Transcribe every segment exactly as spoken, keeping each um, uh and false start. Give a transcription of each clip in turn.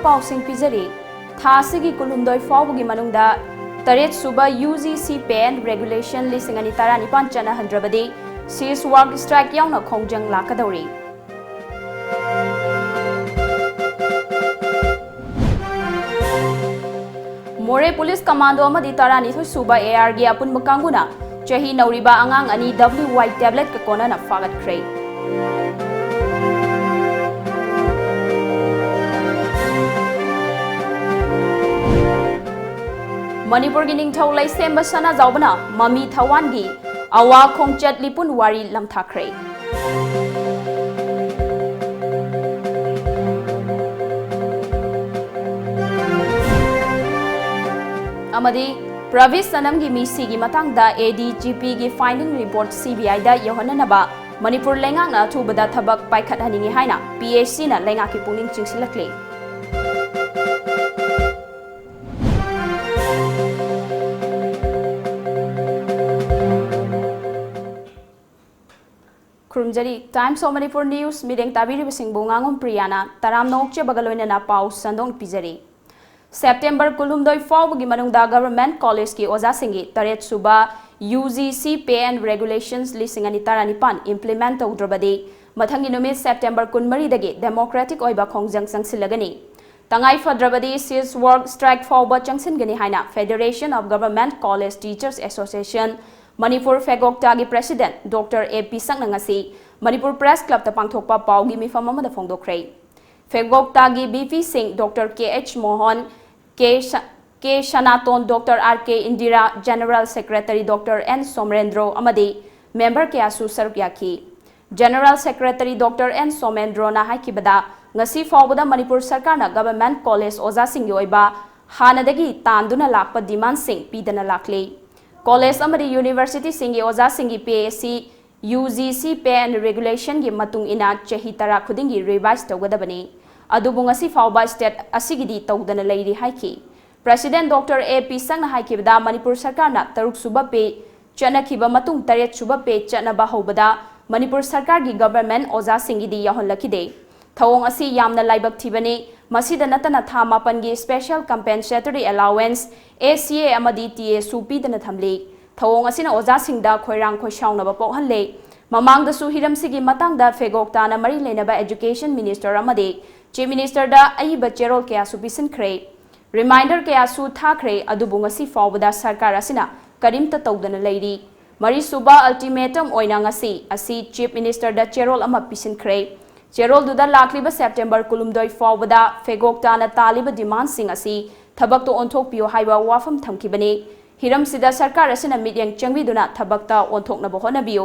ꯄꯥꯎꯁꯤꯡ ꯄꯤꯖꯔꯤ꯫ ꯊꯥ ꯑꯁꯤꯒꯤ ꯀꯨꯟꯍꯨꯝꯗꯣꯏ ꯐꯥꯎꯕꯒꯤ ꯃꯅꯨꯡꯗ ꯇꯔꯦꯠ ꯁꯨꯕ UGC Pay and Regulation ꯂꯤꯁꯤꯡ ꯑꯅꯤ ꯇꯔꯥꯅꯤꯄꯥꯟ ꯆꯠꯅꯍꯟꯗ꯭ꯔꯕꯗꯤ cease work strike ꯌꯥꯎꯅ ꯈꯣꯡꯖꯪ ꯂꯥꯛꯀꯗꯧꯔꯤ꯫ ꯃꯣꯔꯦ ꯄꯨꯂꯤꯁ ꯀꯃꯥꯟꯗꯣ ꯑꯃꯗꯤ ꯇꯔꯥꯅꯤꯊꯣꯏ ꯁꯨꯕ AR ꯒꯤ ꯑꯄꯨꯟꯕ ꯀꯥꯡꯕꯨꯅ ꯆꯍꯤ ꯅꯧꯔꯤꯕ ꯑꯉꯥꯡ ꯑꯅꯤ WY tablet ꯀ ꯀꯣꯟꯅꯅ ꯐꯥꯒꯠꯈ꯭ꯔꯦ꯫ ꯃꯅꯤꯄꯨꯔꯒꯤ ꯅꯤꯡꯊꯧ ꯂꯩꯁꯦꯝꯕ ꯁꯅꯥꯖꯥꯎꯕꯅ ꯃꯃꯤ ꯊꯋꯥꯟꯒꯤ ꯑꯋꯥ ꯈꯣꯡꯆꯠ ꯂꯤꯄꯨꯟ ꯋꯥꯔꯤ ꯂꯝꯊꯥꯈ꯭ꯔꯦ꯫ ꯑꯃꯗꯤ ꯄ꯭ꯔꯚꯤꯁ ꯁꯅꯝꯒꯤ ꯃꯤꯁꯤꯒꯤ ꯃꯇꯥꯡꯗ ADGP ꯒꯤ finding report CBI ꯗ ꯌꯧꯍꯟꯅꯅꯕ ꯃꯅꯤꯄꯨꯔ ꯂꯩꯉꯥꯛꯅ ꯑꯊꯨꯕꯗ ꯊꯕꯛ ꯄꯥꯏꯈꯠꯍꯟꯅꯤꯡꯏ ꯍꯥꯏꯅ PHC ꯅ ꯂꯩꯉꯥꯛꯀꯤ ꯄꯨꯛꯅꯤꯡ ꯆꯤꯡꯁꯤꯜꯂꯛꯂꯤ꯫ ꯈꯨꯔꯨꯝꯖꯔꯤ꯫ Times of Manipur News ꯃꯤꯠꯌꯦꯡ ꯇꯥꯕꯤꯔꯤꯕꯁꯤꯡꯕꯨ ꯉꯥꯉꯣꯝ ꯄ꯭ꯔꯤꯌꯥꯅ ꯇꯔꯥꯝꯅ ꯑꯣꯛꯆꯕꯒ ꯂꯣꯏꯅꯅ ꯄꯥꯎ ꯁꯟꯗꯣꯛꯅ ꯄꯤꯖꯔꯤ꯫ September ꯀꯨꯟꯍꯨꯝꯗꯣꯏ ꯐꯥꯎꯕꯒꯤ ꯃꯅꯨꯡꯗ government college ꯀꯤ ꯑꯣꯖꯥꯁꯤꯡꯒꯤ ꯇꯔꯦꯠ ꯁꯨꯕ UGC Pay and Regulations ꯂꯤꯁꯤꯡ ꯑꯅꯤ ꯇꯔꯥꯅꯤꯄꯥꯟ implement ꯇꯧꯗ꯭ꯔꯕꯗꯤ ꯃꯊꯪꯒꯤ ꯅꯨꯃꯤꯠ September ꯀꯨꯟꯃꯔꯤꯗꯒꯤ democratic ꯑꯣꯏꯕ ꯈꯣꯡꯖꯪ ꯆꯪꯁꯤꯜꯂꯒꯅꯤ꯫ ꯇꯉꯥꯏ ꯐꯗ꯭ꯔꯕꯗꯤ cease work strike ꯐꯥꯎꯕ ꯆꯪꯁꯤꯟꯒꯅꯤ ꯍꯥꯏꯅ Federation of Government College Teachers Association Manipur, ꯐꯦꯒꯣꯛꯇꯥꯒꯤ president Doctor A P ꯁꯛꯅ ꯉꯁꯤ ꯃꯅꯤꯄꯨꯔ Press Club ꯇ ꯄꯥꯡꯊꯣꯛꯄ ꯄꯥꯎꯒꯤ ꯃꯤꯐꯝ ꯑꯃꯗ ꯐꯣꯡꯗꯣꯛꯈ꯭ꯔꯦ꯫ ꯐꯦꯒꯣꯛꯇꯥꯒꯤ VP ꯁꯤꯡ Doctor K H Mohan, K ꯁ-, K ꯁꯅꯥꯇꯣꯟ, Doctor R K Indira, General Secretary Doctor N ꯁꯣꯃꯔꯦꯟꯗ꯭ꯔꯣ ꯑꯃꯗꯤ member ꯀꯌꯥꯁꯨ ꯁꯔꯨꯛ ꯌꯥꯈꯤ꯫ General Secretary Doctor N ꯁꯣꯃꯦꯟꯗ꯭ꯔꯣꯅ ꯍꯥꯏꯈꯤꯕꯗ, ꯉꯁꯤ ꯐꯥꯎꯕꯗ ꯃꯅꯤꯄꯨꯔ ꯁꯔꯀꯥꯔꯅ government college ꯑꯣꯖꯥꯁꯤꯡꯒꯤ ꯑꯣꯏꯕ ꯍꯥꯟꯅꯗꯒꯤ ꯇꯥꯟꯗꯨꯅ ꯂꯥꯛꯄ demand ꯁꯤꯡ ꯄꯤꯗꯅ ꯂꯥꯛꯂꯤ꯫ College ꯑꯃꯗꯤ university ꯁꯤꯡꯒꯤ ꯑꯣꯖꯥꯁꯤꯡꯒꯤ pay ꯑꯁꯤ UGC Pay and Regulation ꯒꯤ ꯃꯇꯨꯡ ꯏꯟꯅ ꯆꯍꯤ ꯇꯔꯥ ꯈꯨꯗꯤꯡꯒꯤ revise ꯇꯧꯒꯗꯕꯅꯤ꯫ ꯑꯗꯨꯕꯨ ꯉꯁꯤ ꯐꯥꯎꯕ state ꯑꯁꯤꯒꯤꯗꯤ ꯇꯧꯗꯅ ꯂꯩꯔꯤ ꯍꯥꯏꯈꯤ꯫ President Doctor A P ꯁꯛꯅ ꯍꯥꯏꯈꯤꯕꯗ, Manipur ꯁꯔꯀꯥꯔꯅ ꯇꯔꯨꯛ ꯁꯨꯕ pay ꯆꯠꯅꯈꯤꯕ ꯃꯇꯨꯡ ꯇꯔꯦꯠ ꯁꯨꯕ pay ꯆꯠꯅꯕ ꯍꯧꯕꯗ ꯃꯅꯤꯄꯨꯔ ꯁꯔꯀꯥꯔꯒꯤ government ꯑꯣꯖꯥꯁꯤꯡꯒꯤꯗꯤ ꯌꯥꯎꯍꯜꯂꯛꯈꯤꯗꯦ꯫ ꯊꯧꯑꯣꯡ ꯑꯁꯤ ꯌꯥꯝꯅ ꯂꯥꯏꯕꯛ ꯊꯤꯕꯅꯤ꯫ ꯃꯁꯤꯗ ꯅꯠꯇꯅ ꯊꯥ ꯃꯥꯄꯟꯒꯤ Special Compensatory Allowance, A C A ꯑꯃꯗꯤ T A ꯁꯨ ꯄꯤꯗꯅ ꯊꯝꯂꯤ꯫ ꯊꯧꯑꯣꯡ ꯑꯁꯤꯅ ꯑꯣꯖꯥꯁꯤꯡꯗ ꯈꯣꯏꯔꯥꯡ ꯈꯣꯏꯁꯥꯎꯅꯕ ꯄꯣꯛꯍꯜꯂꯦ꯫ ꯃꯃꯥꯡꯗꯁꯨ ꯍꯤꯔꯝꯁꯤꯒꯤ ꯃꯇꯥꯡꯗ ꯐꯦꯒꯣꯛ ꯇꯥꯅ ꯃꯔꯤ ꯂꯩꯅꯕ Education Minister ꯑꯃꯗꯤ Chief Ministerꯗ ꯑꯏꯕ ꯆꯦꯔꯣꯜ ꯀꯌꯥꯁꯨ ꯄꯤꯁꯤꯟꯈ꯭ꯔꯦ꯫ Reminder ꯀꯌꯥꯁꯨ ꯊꯥꯈ꯭ꯔꯦ, ꯑꯗꯨꯕꯨ ꯉꯁꯤ ꯐꯥꯎꯕꯗ ꯁꯔꯀꯥꯔ ꯑꯁꯤꯅ ꯀꯔꯤꯝꯇ ꯇꯧꯗꯅ ꯂꯩꯔꯤ꯫ ꯃꯔꯤꯁꯨꯕ ultimatum ꯑꯣꯏꯅ ꯉꯁꯤ ꯑꯁꯤ Chief Ministerꯗ ꯆꯦꯔꯣꯜ ꯑꯃ ꯄꯤꯁꯤꯟꯈ꯭ꯔꯦ꯫ ꯆꯦꯔꯣꯜꯗꯨꯗ ꯂꯥꯛꯂꯤꯕ September ꯀꯨꯟꯍꯨꯝꯗꯣꯏ ꯐꯥꯎꯕꯗ ꯐꯦꯒꯣꯛ ꯇꯥꯅ ꯇꯥꯜꯂꯤꯕ demandꯁꯤꯡ ꯑꯁꯤ ꯊꯕꯛꯇ ꯑꯣꯟꯊꯣꯛꯄꯤꯌꯨ ꯍꯥꯏꯕ ꯋꯥꯐꯝ ꯊꯝꯈꯤꯕꯅꯤ꯫ ꯍꯤꯔꯝꯁꯤꯗ ꯁꯔꯀꯥꯔ ꯑꯁꯤꯅ ꯃꯤꯠꯌꯦꯡ ꯆꯪꯕꯤꯗꯨꯅ ꯊꯕꯛꯇ ꯑꯣꯟꯊꯣꯛꯅꯕ ꯍꯣꯠꯅꯕꯤꯌꯨ꯫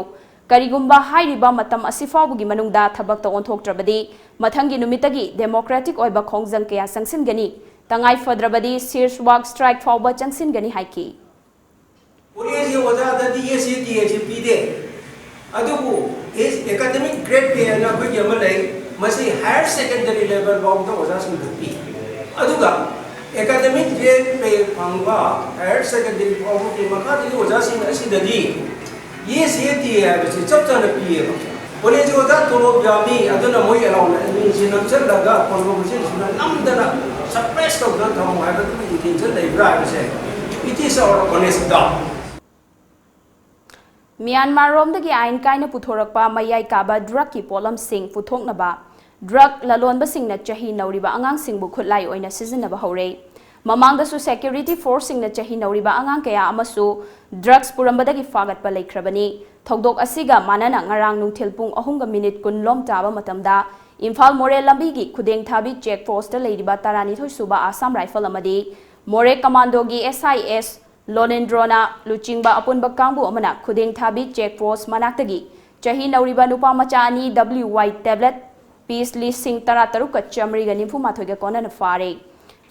ꯀꯔꯤꯒꯨꯝꯕ ꯍꯥꯏꯔꯤꯕ ꯃꯇꯝ ꯑꯁꯤ ꯐꯥꯎꯕꯒꯤ ꯃꯅꯨꯡꯗ ꯊꯕꯛꯇ ꯑꯣꯟꯊꯣꯛꯇ꯭ꯔꯕꯗꯤ, ꯃꯊꯪꯒꯤ ꯅꯨꯃꯤꯠꯇꯒꯤ democratic ꯑꯣꯏꯕ ꯈꯣꯡꯖꯪ ꯀꯌꯥ ꯆꯪꯁꯤꯟꯒꯅꯤ꯫ ꯇꯉꯥꯏ ꯐꯗ꯭ꯔꯕꯗꯤ ꯁꯤꯔꯁ ꯋꯥꯛ ꯁ꯭ꯇ꯭ꯔꯥꯏꯛ ꯐꯥꯎꯕ ꯆꯪꯁꯤꯟꯒꯅꯤ ꯍꯥꯏꯈꯤ꯫ ꯀꯣꯂꯦꯖꯀꯤ ꯑꯣꯖꯥꯗꯗꯤ S A T A ꯑꯁꯤ ꯄꯤꯗꯦ꯫ ꯑꯗꯨꯕꯨ academic grade pay ꯍꯥꯏꯅ ꯑꯩꯈꯣꯏꯒꯤ ꯑꯃ ꯂꯩ꯫ ꯃꯁꯤ higher secondary level ꯐꯥꯎꯕꯗ ꯑꯣꯖꯥꯁꯤꯡꯗ ꯄꯤ꯫ ꯑꯗꯨꯒ academic grade pay ꯐꯪꯕ higher secondary ꯐꯥꯎꯕꯒꯤ ꯃꯈꯥꯗꯒꯤ ꯑꯣꯖꯥꯁꯤꯡ ꯑꯁꯤꯗꯗꯤ S A T A ꯍꯥꯏꯕꯁꯤ ꯆꯞ ꯆꯥꯅ ꯄꯤꯌꯦꯕ꯫ ꯀꯣꯂꯦꯖ ꯑꯣꯖꯥ ꯇꯣꯂꯣꯞ ꯌꯥꯝꯃꯤ, ꯑꯗꯨꯅ ꯃꯣꯏ ꯑꯦꯂꯥꯎꯟꯃꯦꯟꯁꯤ ꯅꯝꯁꯤꯜꯂꯒ ꯀꯣꯟꯚꯣꯀꯦꯁꯟꯁꯤꯅ ꯅꯝꯗꯅ suppress ꯇꯧꯗꯅ ꯊꯝꯃꯨ ꯍꯥꯏꯕꯗꯨꯒꯤ intention ꯂꯩꯕ꯭ꯔꯥ ꯍꯥꯏꯕꯁꯦ, it is our honest doubt. ꯃ꯭ꯌꯥꯟꯃꯥꯔꯔꯣꯝꯗꯒꯤ ꯑꯥꯏꯟ ꯀꯥꯏꯅ ꯄꯨꯊꯣꯔꯛꯄ ꯃꯌꯥꯏ ꯀꯥꯕ drugꯀꯤ ꯄꯣꯠꯂꯝꯁꯤꯡ ꯄꯨꯊꯣꯛꯅꯕ drug ꯂꯂꯣꯟꯕꯁꯤꯡꯅ ꯆꯍꯤ ꯅꯧꯔꯤꯕ ꯑꯉꯥꯡꯁꯤꯡꯕꯨ ꯈꯨꯠꯂꯥꯏ ꯑꯣꯏꯅ ꯁꯤꯖꯤꯟꯅꯕ ꯍꯧꯔꯦ꯫ ꯃꯃꯥꯡꯗꯁꯨ security forceꯁꯤꯡꯅ ꯆꯍꯤ ꯅꯧꯔꯤꯕ ꯑꯉꯥꯡ ꯀꯌꯥ ꯑꯃꯁꯨ drugs ꯄꯨꯔꯝꯕꯗꯒꯤ ꯐꯥꯒꯠꯄ ꯂꯩꯈ꯭ꯔꯕꯅꯤ꯫ ꯊꯧꯗꯣꯛ ꯑꯁꯤꯒ ꯃꯥꯟꯅꯅ ꯉꯔꯥꯡ ꯅꯨꯡꯊꯤꯜ ꯄꯨꯡ ꯑꯍꯨꯝꯒ minute ꯀꯨꯟ ꯂꯣꯝ ꯇꯥꯕ ꯃꯇꯝꯗ ꯏꯝꯐꯥꯜ ꯃꯣꯔꯦ ꯂꯝꯕꯤꯒꯤ ꯈꯨꯗꯦꯡꯊꯥꯕꯤ check postꯇ ꯂꯩꯔꯤꯕ ꯇꯔꯥꯅꯤꯊꯣꯏ ꯁꯨꯕ ꯑꯁꯥꯝ ꯔꯥꯏꯐꯜ ꯑꯃꯗꯤ ꯃꯣꯔꯦ commandoꯒꯤ S I S ꯂꯣꯅꯦꯟꯗ꯭ꯔꯣꯅ ꯂꯨꯆꯤꯡꯕ ꯑꯄꯨꯟꯕ ꯀꯥꯡꯕꯨ ꯑꯃꯅ ꯈꯨꯗꯦꯡꯊꯥꯕꯤ check post ꯃꯅꯥꯛꯇꯒꯤ ꯆꯍꯤ ꯅꯧꯔꯤꯕ ꯅꯨꯄꯥ ꯃꯆꯥ ꯑꯅꯤ W Y tablet piece ꯂꯤꯁꯤꯡ ꯇꯔꯥ ꯇꯔꯨꯛꯀ ꯆꯥꯃꯔꯤꯒ ꯅꯤꯐꯨ ꯃꯥꯊꯣꯏꯒ ꯀꯣꯟꯅꯅ ꯐꯥꯔꯦ꯫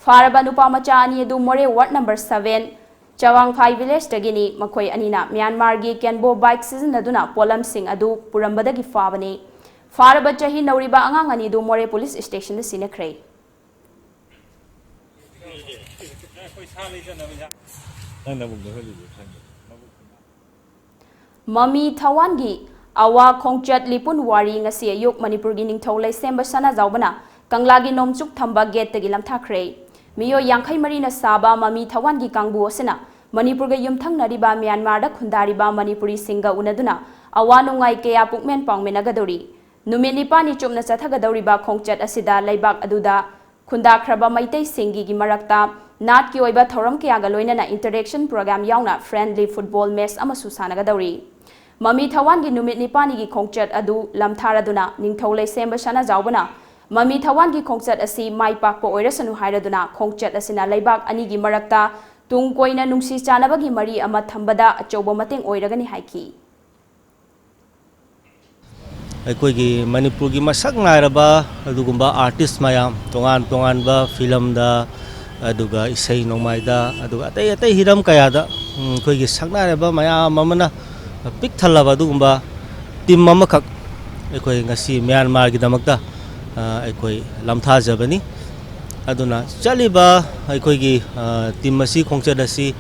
ꯐꯥꯔꯕ ꯅꯨꯄꯥ ꯃꯆꯥ ꯑꯅꯤ ꯑꯗꯨ ꯃꯣꯔꯦ ward number seven ꯆꯋꯥꯡꯐꯥꯏ villageꯇꯒꯤꯅꯤ꯫ ꯃꯈꯣꯏ ꯑꯅꯤꯅ ꯃ꯭ꯌꯥꯟꯃꯥꯔꯒꯤ Kenbo bike ꯁꯤꯖꯤꯟꯅꯗꯨꯅ ꯄꯣꯠꯂꯝꯁꯤꯡ ꯑꯗꯨ ꯄꯨꯔꯝꯕꯗꯒꯤ ꯐꯥꯕꯅꯤ꯫ ꯐꯥꯔꯕ ꯆꯍꯤ ꯅꯧꯔꯤꯕ ꯑꯉꯥꯡ ꯑꯅꯤꯗꯨ ꯃꯣꯔꯦ police stationꯗ ꯁꯤꯟꯅꯈ꯭ꯔꯦ꯫ ꯃꯃꯤ ꯊꯋꯥꯟꯒꯤ ꯑꯋꯥ ꯈꯣꯡꯆꯠ ꯂꯤꯄꯨꯟ ꯋꯥꯔꯤ꯫ ꯉꯁꯤ ꯑꯌꯨꯛ ꯃꯅꯤꯄꯨꯔꯒꯤ ꯅꯤꯡꯊꯧ ꯂꯩꯁꯦꯝꯕ ꯁꯅꯥꯖꯥꯎꯕꯅ ꯀꯪꯂꯥꯒꯤ ꯅꯣꯡꯆꯨꯞ ꯊꯪꯕ ꯒꯦꯠꯇꯒꯤ ꯂꯝꯊꯥꯈ꯭ꯔꯦ꯫ ꯃꯤꯑꯣꯏ ꯌꯥꯡꯈꯩ ꯃꯔꯤꯅ ꯁꯥꯕ ꯃꯃꯤ ꯊꯋꯥꯟꯒꯤ ꯀꯥꯡꯕꯨ ꯑꯁꯤꯅ ꯃꯅꯤꯄꯨꯔꯒ ꯌꯨꯝꯊꯪꯅꯔꯤꯕ ꯃ꯭ꯌꯥꯟꯃꯥꯔꯗ ꯈꯨꯟꯗꯥꯔꯤꯕ ꯃꯅꯤꯄꯨꯔꯤꯁꯤꯡꯒ ꯎꯅꯗꯨꯅ ꯑꯋꯥ ꯅꯨꯡꯉꯥꯏ ꯀꯌꯥ ꯄꯨꯛꯃꯦꯟ ꯄꯥꯎꯃꯤꯟꯅꯒꯗꯧꯔꯤ꯫ ꯅꯨꯃꯤꯠ ꯅꯤꯄꯥꯜꯅꯤ ꯆꯨꯞꯅ ꯆꯠꯊꯒꯗꯧꯔꯤꯕ ꯈꯣꯡꯆꯠ ꯑꯁꯤꯗ ꯂꯩꯕꯥꯛ ꯑꯗꯨꯗ ꯈꯨꯟꯗꯥꯈ꯭ꯔꯕ ꯃꯩꯇꯩꯁꯤꯡꯒꯤ ꯃꯔꯛꯇ ꯅꯥꯠꯀꯤ ꯑꯣꯏꯕ ꯊꯧꯔꯝ ꯀꯌꯥꯒ ꯂꯣꯏꯅꯅ interaction program ꯌꯥꯎꯅ friendly football match ꯑꯃꯁꯨ ꯁꯥꯟꯅꯒꯗꯧꯔꯤ꯫ ꯃꯃꯤ ꯊꯋꯥꯟꯒꯤ ꯅꯨꯃꯤꯠ ꯅꯤꯄꯥꯜꯅꯤꯒꯤ ꯈꯣꯡꯆꯠ ꯑꯗꯨ ꯂꯝꯊꯥꯔꯗꯨꯅ ꯅꯤꯡꯊꯧ ꯂꯩꯁꯦꯝꯕ ꯁꯅꯥꯖꯥꯎꯕꯅ ꯃꯃꯤ ꯊꯋꯥꯟꯒꯤ ꯈꯣꯡꯆꯠ ꯑꯁꯤ ꯃꯥꯏ ꯄꯥꯛꯄ ꯑꯣꯏꯔꯁꯅꯨ ꯍꯥꯏꯔꯗꯨꯅ ꯈꯣꯡꯆꯠ ꯑꯁꯤꯅ ꯂꯩꯕꯥꯛ ꯑꯅꯤꯒꯤ ꯃꯔꯛꯇ ꯇꯨꯡ ꯀꯣꯏꯅ ꯅꯨꯡꯁꯤ ꯆꯥꯟꯅꯕꯒꯤ ꯃꯔꯤ ꯑꯃ ꯊꯝꯕꯗ ꯑꯆꯧꯕ ꯃꯇꯦꯡ ꯑꯣꯏꯔꯒꯅꯤ ꯍꯥꯏꯈꯤ꯫ ꯑꯩꯈꯣꯏꯒꯤ ꯃꯅꯤꯄꯨꯔꯒꯤ ꯃꯁꯛ ꯅꯥꯏꯔꯕ ꯑꯗꯨꯒꯨꯝꯕ artist ꯃꯌꯥꯝ, ꯇꯣꯉꯥꯟ ꯇꯣꯉꯥꯟꯕ ꯐꯤꯂꯝꯗ, ꯑꯗꯨꯒ ꯏꯁꯩ ꯅꯣꯡꯃꯥꯏꯗ, ꯑꯗꯨꯒ ꯑꯇꯩ ꯑꯇꯩ ꯍꯤꯔꯝ ꯀꯌꯥꯗ, ꯎꯝ, ꯑꯩꯈꯣꯏꯒꯤ ꯁꯛꯅꯥꯏꯔꯕ ꯃꯌꯥꯝ ꯑꯃꯅ ꯄꯤꯛ ꯊꯜꯂꯕ ꯑꯗꯨꯒꯨꯝꯕ team ꯑꯃꯈꯛ ꯑꯩꯈꯣꯏ ꯉꯁꯤ ꯃ꯭ꯌꯥꯟꯃꯥꯔꯒꯤꯗꯃꯛꯇ, ꯑ, ꯑꯩꯈꯣꯏ ꯂꯝꯊꯥꯖꯕꯅꯤ꯫ ꯑꯗꯨꯅ ꯆꯠꯂꯤꯕ ꯑꯩꯈꯣꯏꯒꯤ, ꯑ, team ꯑꯁꯤ, ꯈꯣꯡꯆꯠ ꯑꯁꯤ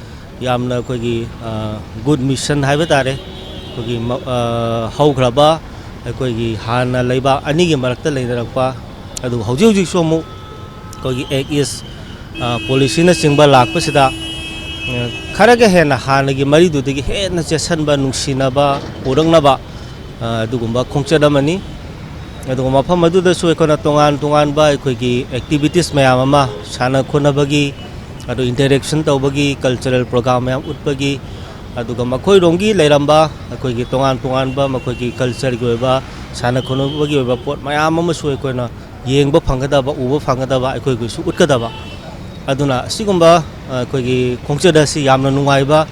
ꯌꯥꯝꯅ ꯑꯩꯈꯣꯏꯒꯤ, ꯑ, good mission ꯍꯥꯏꯕ ꯇꯥꯔꯦ꯫ ꯑꯩꯈꯣꯏꯒꯤ ꯃ-, ꯑ, ꯍꯧꯈ꯭ꯔꯕ ꯑꯩꯈꯣꯏꯒꯤ ꯍꯥꯟꯅ ꯂꯩꯕꯥꯛ ꯑꯅꯤꯒꯤ ꯃꯔꯛꯇ ꯂꯩꯅꯔꯛꯄ, ꯑꯗꯨꯒ ꯍꯧꯖꯤꯛ ꯍꯧꯖꯤꯛꯁꯨ ꯑꯃꯨꯛ ꯑꯩꯈꯣꯏꯒꯤ Act East, ꯑ, policyꯅꯆꯤꯡꯕ ꯂꯥꯛꯄꯁꯤꯗ, ꯑ, ꯈꯔꯒ ꯍꯦꯟꯅ ꯍꯥꯟꯅꯒꯤ ꯃꯔꯤꯗꯨꯗꯒꯤ ꯍꯦꯟꯅ ꯆꯦꯠꯁꯟꯕ, ꯅꯨꯡꯁꯤꯅꯕ ꯄꯨꯔꯛꯅꯕ, ꯑ, ꯑꯗꯨꯒꯨꯝꯕ ꯈꯣꯡꯆꯠ ꯑꯃꯅꯤ꯫ ꯑꯗꯨꯒ ꯃꯐꯝ ꯑꯗꯨꯗꯁꯨ ꯑꯩꯈꯣꯏꯅ ꯇꯣꯉꯥꯟ ꯇꯣꯉꯥꯟꯕ ꯑꯩꯈꯣꯏꯒꯤ activities ꯃꯌꯥꯝ ꯑꯃ, ꯁꯥꯟꯅ ꯈꯣꯠꯅꯕꯒꯤ, ꯑꯗꯨ interaction ꯇꯧꯕꯒꯤ, cultural program ꯃꯌꯥꯝ ꯎꯠꯄꯒꯤ, ꯑꯗꯨꯒ ꯃꯈꯣꯏꯔꯣꯝꯒꯤ ꯂꯩꯔꯝꯕ ꯑꯩꯈꯣꯏꯒꯤ ꯇꯣꯉꯥꯟ ꯇꯣꯉꯥꯟꯕ ꯃꯈꯣꯏꯒꯤ cultureꯒꯤ ꯑꯣꯏꯕ, ꯁꯥꯟꯅ ꯈꯣꯠꯅꯕꯒꯤ ꯑꯣꯏꯕ ꯄꯣꯠ ꯃꯌꯥꯝ ꯑꯃꯁꯨ ꯑꯩꯈꯣꯏꯅ ꯌꯦꯡꯕ ꯐꯪꯒꯗꯕ, ꯎꯕ ꯐꯪꯒꯗꯕ, ꯑꯩꯈꯣꯏꯒꯤꯁꯨ ꯎꯠꯀꯗꯕ꯫ ꯑꯗꯨꯅ ꯑꯁꯤꯒꯨꯝꯕ, ꯑ, ꯑꯩꯈꯣꯏꯒꯤ ꯈꯣꯡꯆꯠ ꯑꯁꯤ ꯌꯥꯝꯅ ꯅꯨꯡꯉꯥꯏꯕ,